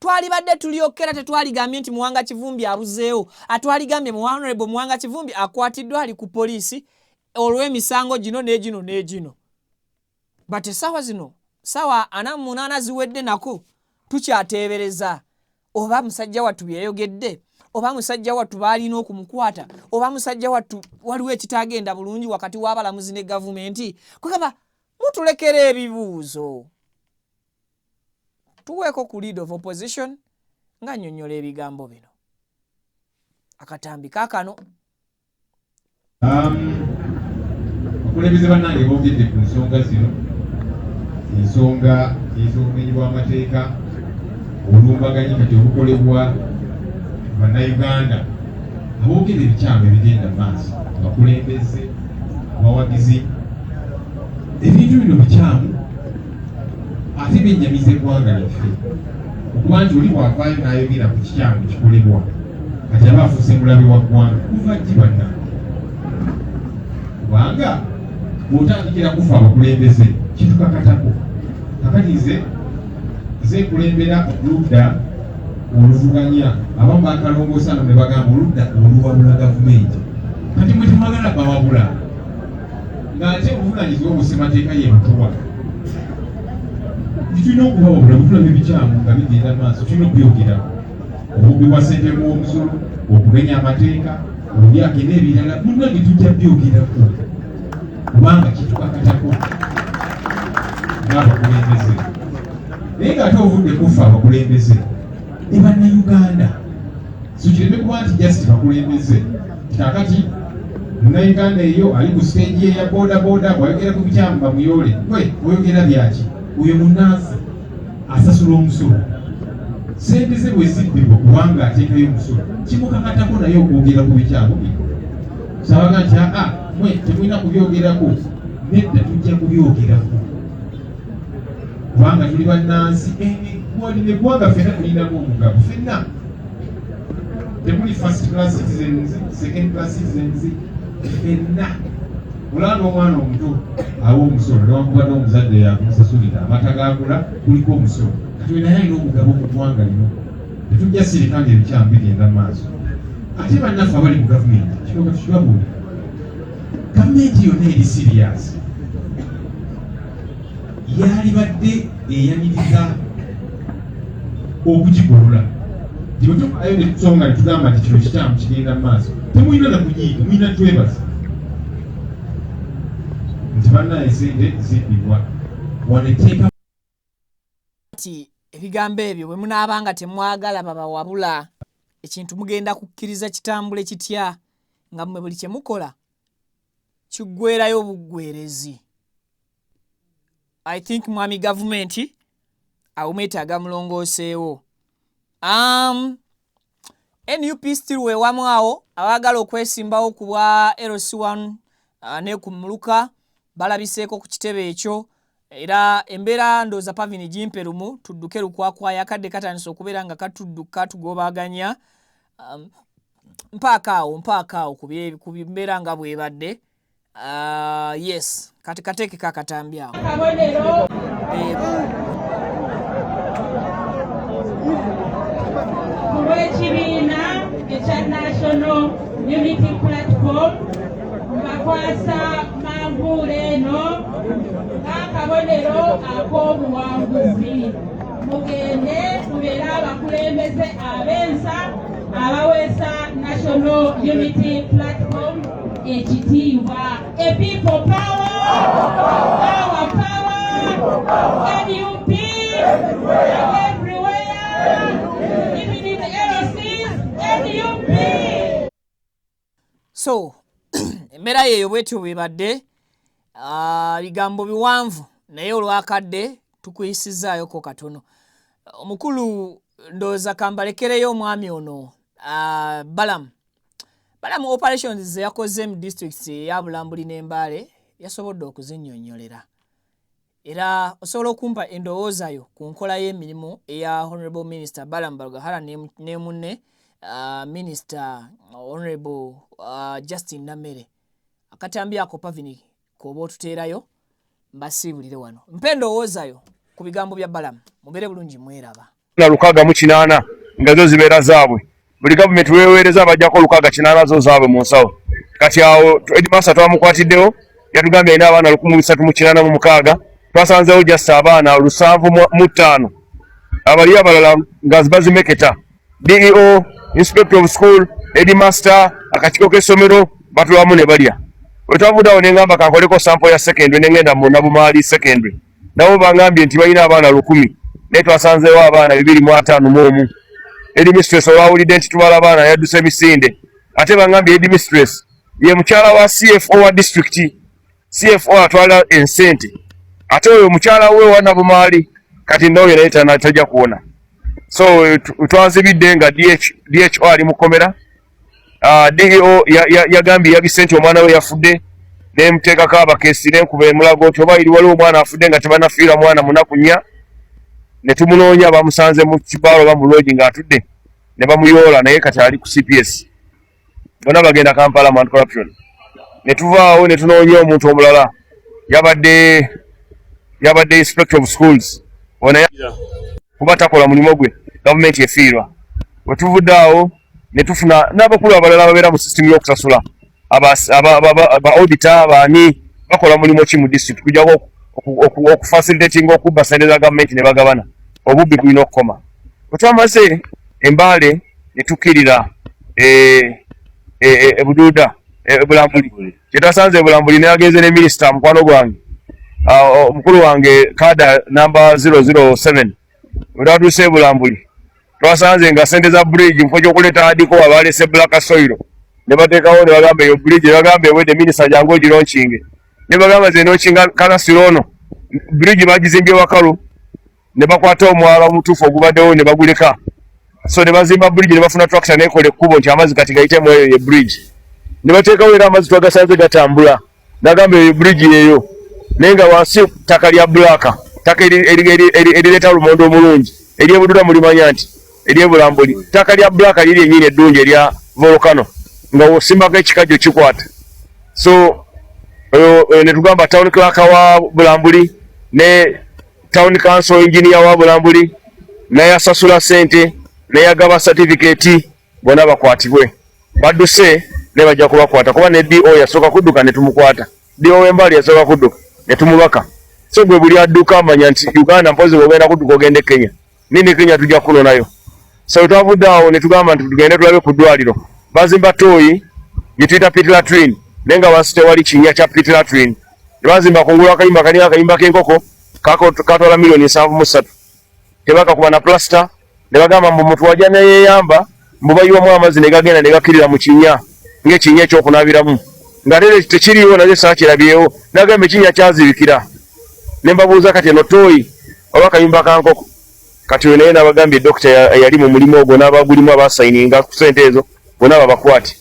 Twalibadde tulyokera, tetwaligambye nti Muwanga Kivumbi abuzeewo, atwaligambye Honorable Muwanga Kivumbi akwatiddwa, ali ku poliisi olw'emisango gino n'egino n'egino. But essaawa zino, saawa 48 ziwedde nako tukyateebereza oba musajja wattu byeyayogedde, oba musajja wattu baalina okumukwata, oba musajja wattu waliwo ekitagenda bulungi wakati w'abalamuzi ne gavumenti. Kwegamba mutulekera ebibuuzo. Tuweeko ku lead of opposition nga nnyonnyola ebigambo bino. Akatambi kaakano. Abakulembeze bannange boogedde ku nsonga zino, ensonga ez'obumenyi bw'amateeka, obulumbaganyi kati obukolebwa Bannayuganda aboogera ebikyamu ebigenda mu maaso, abakulembeze, abawagizi. Ebintu bino bikyamu ate bennyamiza eggwanga lyaffe, okuba nti oli bw'avaayo n'ayogera ku kikyamu kikolebwa, kati aba afuuse mulabe wa ggwanga. Kuva ddi bannange? Kubanga bw'otandikira kufa abakulembeze kitukakatako. Kakati nze nkulembera oludda oluvuganya, abamu bakalongoosa no ne bagamba oludda oluwabula gavumenti. Kati mwe temwagala bawabula, ng'ate obuvunanyizibwa obwo ssemateeka ye butuwa nti tulina okubawabula. Bwe tulaba ebikyamu nga bigenda maaso, tulina okubyogerako: obubbi bwa ssente bw'omusolo, okumenya amateeka, obulyake n'ebirala. Munnange, tujja byogerako kubanga kitukakatako ng'abakulembeze. Naye ng'ate ovudde kufa abakulembeze ne Bannayuganda, so kireme kuba nti just bakulembeze. Kakati Munnayuganda eyo ali ku stage ye ya boda boda bwayogera ku bikyamu bamuyoole, gwe oyogera byaki? Oyo munnansi asasula omusolo, sente ze bwe zibbibwa kubanga ateekayo omusolo, kimukakatako naye okwogera ku bikyamu bino. Sabaga nti aa, mwe temulina kubyogerako. Nedda, tujja kubyogerako kubanga tuli bannansi. Eggwanga ffenna tulinamu omugabo ffenna. Temuli first class citizens, second class citizens, ffenna. Olaba n'omwana omuto awa omusolo, newankubadde omuzadde yakumusasulira amata gagula kuliko omusolo. Kati we naye alina omugabo mu ggwanga lino. Tetujja sirika nga ebikyamu bigenda mu maaso. Ate bannaffe abali mu gavumenti, kino katukibabuulira, gavumenti yonna eri serious. Yalibadde eyaniriza okugigolola nti bwe tuvaayo ne tusonga ne tugamba nti kino kikyamu kigenda mu maaso, temulina na kunyiiga, mulina twebaza nti bannaye sente zibbibwa wano etteeka. Nti ebigambo ebyo bwe munaaba nga temwagala babawabula, ekintu mugenda kukkiriza kitambule kitya nga mmwe buli kye mukola kiggweerayo buggweerezi? I think mwami gavumenti awo mwetaaga mulongooseewo. NUP still wewamu awo abaagala okwesimbawo ku bwa LC1 ne ku muluka balabiseeko ku kitebe ekyo, era embeera ndowooza Pavini gimpe lumu tudduke lukwakwaya, akadde katandise okubeera nga katudduka tugobaganya. Mpaako awo, mpaako awo ku mbeera nga bwebadde. Yes, kati kateekeko akatambi awo. Kabonero. Olw'ekibiina ekya National Unity Platform, mbakwasa manvuula eno ng'akabonero ak'obuwanguzi. Mugende mubeere abakulembeze ab'ensa abaweesa National Unity Platform ekitiibwa. A people power, our power, NUP everywhere, even in the LCs, NUP. So embeera yeeyo bwetyo bwebadde. Bigambo biwanvu, naye olwakadde tukuyisizaayoko katono. Omukulu ndowooza kambalekereyo omwami ono Balamu. Balamu operations ze yakoze mu districts eya Bulambuli n'Embaale yasobodde okuzinnyonnyolera, era osobola okumpa endowooza yo ku nkola y'emirimu eya Honorable Minister Balamu Barugahara ne munne Minister Honorable Justin Namere. Akatambi ako Pavini k'oba otuteerayo, mbasiibulire wano, mpa endowooza yo ku bigambo bya Balamu. Mubeere bulungi, mweraba. Na 68 nga zo zibeera zaabwe. Buli gavumenti weweereza bajjako 68 zo zaabwe mu nsawo. Kati awo headmaster twamukwatiddewo, yatugambye alina abaana 1386, twasanzeewo just abaana 75, abali abalala nga bazimeketa. DEO, inspector of school, headmaster, akakiiko k'essomero batulamu ne balya. Bwe twavudde awo ne ngamba kankoleko sample ya secondary, ne ngenda mu Nabumaali Secondary, nabo bangambye nti balina abaana 1000, naye twasanzeewo abaana 251. Headmistress olwawulidde nti tubala abaana yadduse emisinde. Ate bangambye headmistress ye mukyala wa CFO wa district. CFO atwala ensente, ate oyo mukyala we wa Nabumaali. Kati n'oyo naye tajja kuwona. So twazibidde nga DHO ali mukomera. DEO yagambye yabise nti omwana we yafudde, nemuteekako abakesi, nenkuba emulago nti oba iri waliwo omwana afudde nga tebanafiirwa mwana munaku 4, ne tumunoonya, bamusanze mu kibaalo oba mu lodge ng'atudde, ne bamuyoola, naye kati ali ku CPS. Bonna bagenda Kampala mu anti-corruption. Ne tuvaawo ne tunoonya omuntu omulala, yabadde inspector of schools ono, kuba takola mulimu gwe, gavumenti efiirwa. Bwe tuvudde awo ne tufuna n'abakulu abalala ababeera mu system y'okusasula, ba auditor, baani bakola mulimu ki mu district kujjako okufacilitatinga okubba sente za gavumenti ne bagabana? Obubbi bulina okukoma. Bwe twamaze Embaale ne tukkirira ebuduuda Ebulambuli, kyetwasanze Ebulambuli, nagenze ne minisita mukwano gwange, omukulu wange kada namba 007. Bwe twatuuse Ebulambuli twasanze nga sente za bridge, mufo kyokuleeta hardcore balese black soil ne bateekawo, ne bagamba eyo bridge, ne bagamba ewedde, minisita jangu ogilaunchinge, ne bagamba ze launchinga kasasiro ono. Bridge bagizimbye wakalu, ne bakwata omwala omutuufu ogubaddewo ne baguleka, so ne bazimba bridge, ne bafuna tractor nekola ekkubo nti amazzi kati gayitemu. Eyo ye bridge ne bateekawo, era amazzi twagasanze gatambula. Nagamba eyo bridge eyo, naye nga wansi ttaka lya black, ttaka erireeta lumonde omulungi eryebudula. Mulimanya nti eryebulambuli ttaka lya black liri ennyini eddungi erya volcano, nga wosimbako ekikajjo kikwata. So oyo ne tugamba town clerk wa Bulambuli ne town council engineer wa Bulambuli nayasasula sente neyagaba certificate, bonna bakwatibwe. Badduse ne bajja kubakwata, kuba ne DO yasooka kudduka ne tumukwata. DO w'Embaali yasooka kudduka ne tumubaka. So gwe buli adduka amanya nti Uganda mpozi bw'ogenda kudduka ogende e Kenya, naye ne Kenya tujja kukunonayo. So twavudde awo ne tugamba nti tugende tulabe ku ddwaliro. Bazimba ttooyi gye tuyita pit latrine, naye nga wansi tewali kinnya kya pit latrine. Ne bazimba kungulu akayumba kalinga akayumba k'enkoko katwala 73 million, tebakakuba na plaster. Ne bagamba mbu omuntu wajja neyeyamba, mbu bayiwamu amazzi ne gagenda ne gakkirira mu kinnya ng'ekinnya ekyokunaabiramu, nga ate tekiriiwo. Naye saakirabyewo, nagamba ekinnya kyazibikira. Ne mbabuuza, kati eno ttooyi oba akayumba ka nkoko? Kati oyo naye nabagambye dokita eyali mu mulimu ogwo n'abagulimu abasayininga ku ssente ezo bonna babakwate.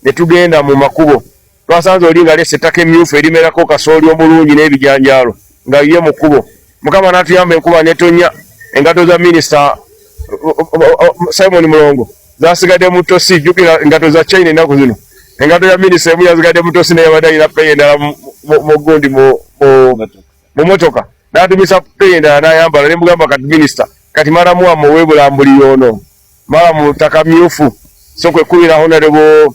Ne tugenda mu makubo, twasanze oli ng'aleese ettaka emyufu erimerako kasooli omulungi n'ebijanjaalo nga ye mu kkubo. Mukama n'atuyamba, enkuba n'etonnya, engato za minisita Simon Mulongo zasigadde mu ttosi. Jjukira engato za China ennaku zino. Engato ya minisita emu yazigadde mu ttosi, naye yabadde alina peya endala mu gundi mu motoka, n'atumisa peya endala n'ayambala. Ne mugamba, kati minisita, kati maramu wammwe ow'ebulambuli ono mala mu ttaka myufu. So kwe kubira Honorable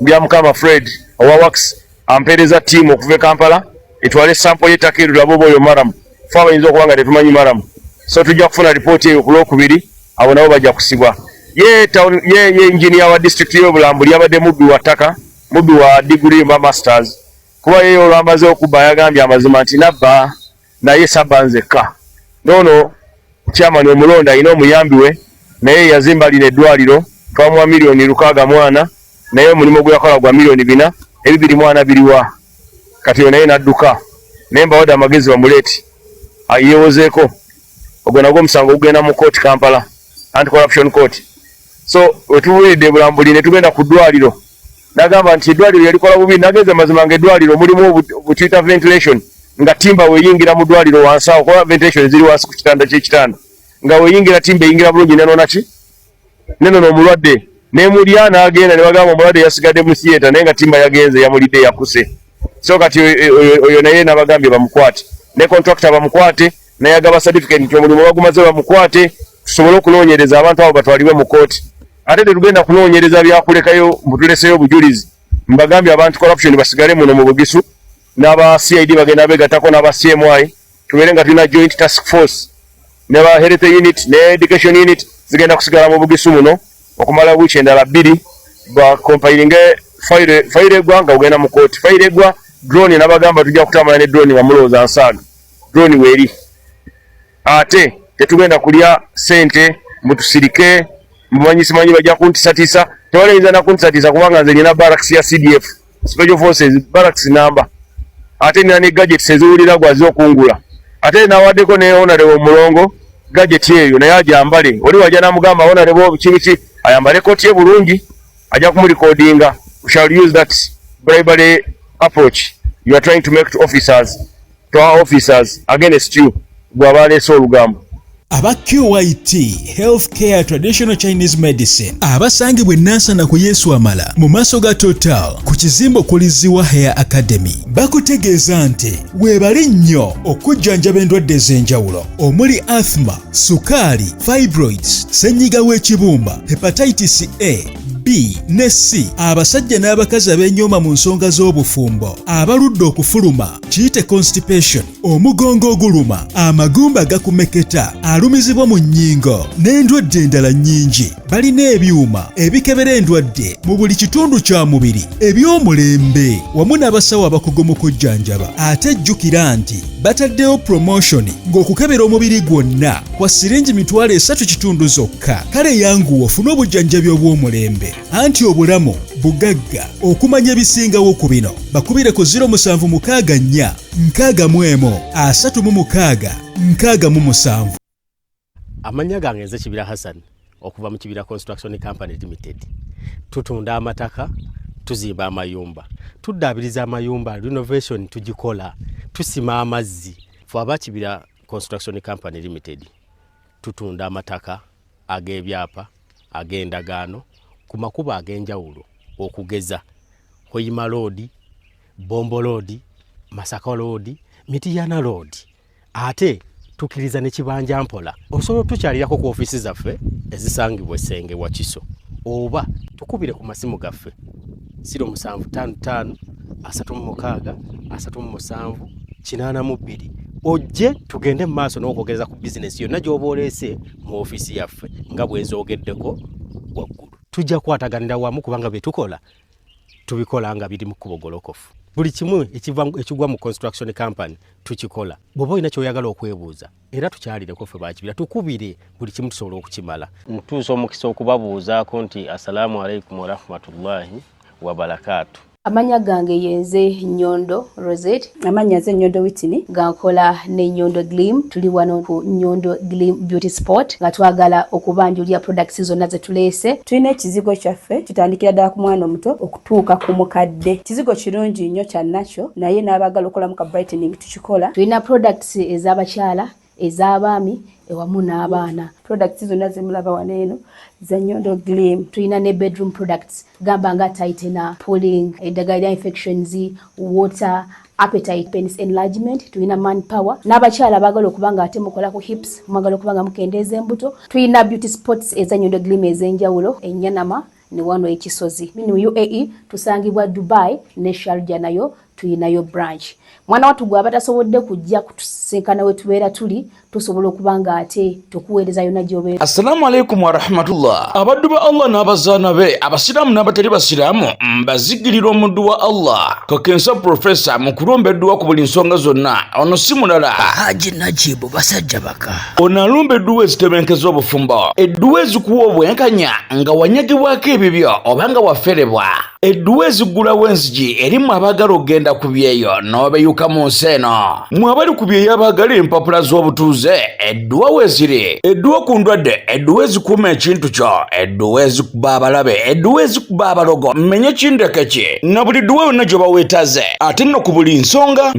Byamukama Fred owa Works, ampeereza ttiimu okuva e Kampala etwale sample y'ettaka eryo tulabe oba oyo maramu. Fe abayinza okuba nga tetumanyi maramu, so tujja kufuna ripooti eyo ku Lwokubiri. Abo nabo bajja kusibwa. Ye town ye engineer wa district y'Obulambuli yabadde mubbi wa ttaka, mubbi wa degree mba masters, kuba ye olwamaze okubba yagambye amazima nti nabba, naye sabba nzekka. Noono chairman omulonda alina omuyambi we, naye yazimba lino eddwaliro, twamuwa 64 million, naye omulimu gwe yakola gwa 4 million, ebibiri mwana biriwa? Kati oyo naye n'adduka, naye mbawadde amagezi bamuleeti ayeewozeeko. Ogwo nagwo omusango gugenda mu kooti, Kampala Anti Corruption Court. So wetubuulidde Bulambuli, ne tugenda ku ddwaliro, nagamba nti eddwaliro yalikola bubi. Nagenza mazima nga eddwaliro mulimu butuyita ventilation, nga timba weyingira mu ddwaliro wansi awo, kuba ventilation ziri wansi ku kitanda ky'ekitanda, nga weyingira timba eyingira bulungi, nenona ki, nenona omulwadde nemulya n'agenda. Ne bagamba omulwadde yasigadde mu theatre, naye nga timba yagenze yamulidde yakuse. So kati oyo naye nabagambye bamukwate, ne contractor bamukwate, naye agaba certificate nti omulimu bagumaze bamukwate, tusobole okunoonyereza abantu abo batwalibwe mu kooti. Ate tetugenda kunoonyereza byakulekayo mbutuleseyo obujulizi. Mbagambye abantu corruption basigale muno mu Bugisu, n'aba CID bagenda begattako n'aba CMI, tubeere nga tulina joint task force, ne ba health unit ne education unit zigenda kusigala mu Bugisu muno okumala wiiki endala 2, bacompilinge fayiro egwa nga ogenda mu kooti. Fayiro egwa drone, nabagamba tujja kutambula ne drone nga mulowooza nsaaga. Drone weeri, ate tetugenda kulya sente mbutusirike mbumanyi simanyi bajja kuntisatiisa. Tebalayinza nakuntisatiisa kubanga nze nina barracks ya CDF, Special Forces barracks namba, ate nina ne gadgets eziwulira gwazi okungula. Ate nawaddeko ne Honorable Mulongo gadget eyo, naye ajambale. Oli wajja namugamba Honorable biki biki, ayambale kooti ye bulungi, ajja kumurecordinga. We shall use that bribery approach you are trying to make to officers, to our officers against you, gwe abaleese olugambo. Aba QIT Healthcare Traditional Chinese Medicine abasangibwa enansana ku Yesu Amala mu maaso ga Total ku kizimbe okuliziwa Hair Academy bakutegeeza nti weebale nnyo okujjanjaba endwadde ez'enjawulo omuli asthma, sukaali, fibroids, ssenyiga w'ekibumba, hepatitis A, B ne C, abasajja n'abakazi ab'enyooma mu nsonga z'obufumbo, abaludde okufuluma, kiyite constipation, omugongo oguluma, amagumba gakumeketa, alumizibwa mu nnyingo n'endwadde endala nnyingi. Balina ebyuma ebikebera endwadde mu buli kitundu kya mubiri eby'omulembe wamu n'abasawo abakugu mu kujjanjaba. Ate jjukira nti bataddewo promotion ng'okukebera omubiri gwonna kwa siringi 35,000 zokka. Kale yanguwa ofune obujjanjabi obw'omulembe, anti obulamu bugagga. Okumanya ebisingawo ku bino bakubire ku 0764 61 36 67. Amannya gange nze Kibira Hassan okuva mu Kibira Construction Company Limited. Tutunda amataka, tuzimba amayumba, tuddaabiriza amayumba, renovation tugikola, tusima amazzi. Fe aba Kibira Construction Company Limited tutunda amataka ag'ebyapa, ag'endagaano ku makubo ag'enjawulo, okugeza Hoima Road, Bombo Road, Masaka Road, Mitiyana Road. Ate tukkiriza ne kibanja mpola. Osobola otukyalirako ku ofiisi zaffe ezisangibwa Essenge Wakiso, oba tukubire ku masimu gaffe 0755 36 37 82. Ojje tugende mu maaso n'okwogereza ku bizinesi yonna gy'oba oleese mu ofiisi yaffe nga bwe nzoogeddeko waggulu. Tujja kukwataganira wamu kubanga bye tukola tubikola nga biri mu kkubo golokofu. Buli kimu ekigwa mu construction company tukikola. Bw'oba olina ky'oyagala okwebuuza era tukyalireko ffe bakibira tukubire buli kimu tusobola okukimala. Ntuusa omukisa okubabuuzaako nti assalaamu alaikum warahmatullahi wabarakaatu. Amannya gange yenze Nyondo Rosette. Amannya nze Nyondo Whitney. Nga nkola ne Nyondo Gleam. Tuli wano ku Nyondo Gleam Beauty Spot nga twagala okubanjulira products zonna ze tuleese. Tulina ekizigo kyaffe kitandikira ddala ku mwana omuto okutuuka ku mukadde. Kizigo kirungi nnyo kya nakyo naye n'abaagala okukolamu ka brightening tukikola. Tulina products ez'abakyala, ez'abaami ewamu n'abaana. Products zonna zemulaba wano eno za Nyondo Gleam. Tulina ne bedroom products gamba nga tightener, pulling, eddagala lya infections, water, appetite, penis enlargement, tulina man power n'abakyala abaagala okuba nga ate mukola ku hips, mwagala okuba nga mukendeeza embuto. Tulina beauty spots eza Nyondo Gleam ez'enjawulo enyanama ne wano ekisozi. Mu UAE tusangibwa Dubai ne Sharjah nayo tuyinayo branch. Mwana wattu gwe abatasobodde kujja kutusisinkana we tubeera tuli, tusobola okuba nga ate tukuweereza yonna gy'obeera. Assalamu alaikum warahmatullah. Abaddu ba Allah n'abazaana be abasiraamu n'abatali basiraamu mbazigirira omuddu wa Allah kakensa profesa mu kulumba edduwa ku buli nsonga zonna. Ono si mulala Haji Najibu basajja baka. Ono alumba edduwa ezitebenkeza obufumbo, edduwa ezikuwa obwenkanya nga wanyagibwako ebibyo oba nga waferebwa, edduwa eziggulawo enzigi eri mwe abaagala okugenda ku byeyo n'obeyuka mu nsi eno. Mwe abali ku byeyo abaagala empapula z'obutuuze, edduwa weeziri, edduwa ku ndwadde, edduwa ezikuuma ekintu kyo, edduwa ezikuba abalabe, edduwa ezikuba abalogo, mmenye kindeke ki, na buli dduwa yonna gy'oba weetaze, ate nno ku buli nsonga.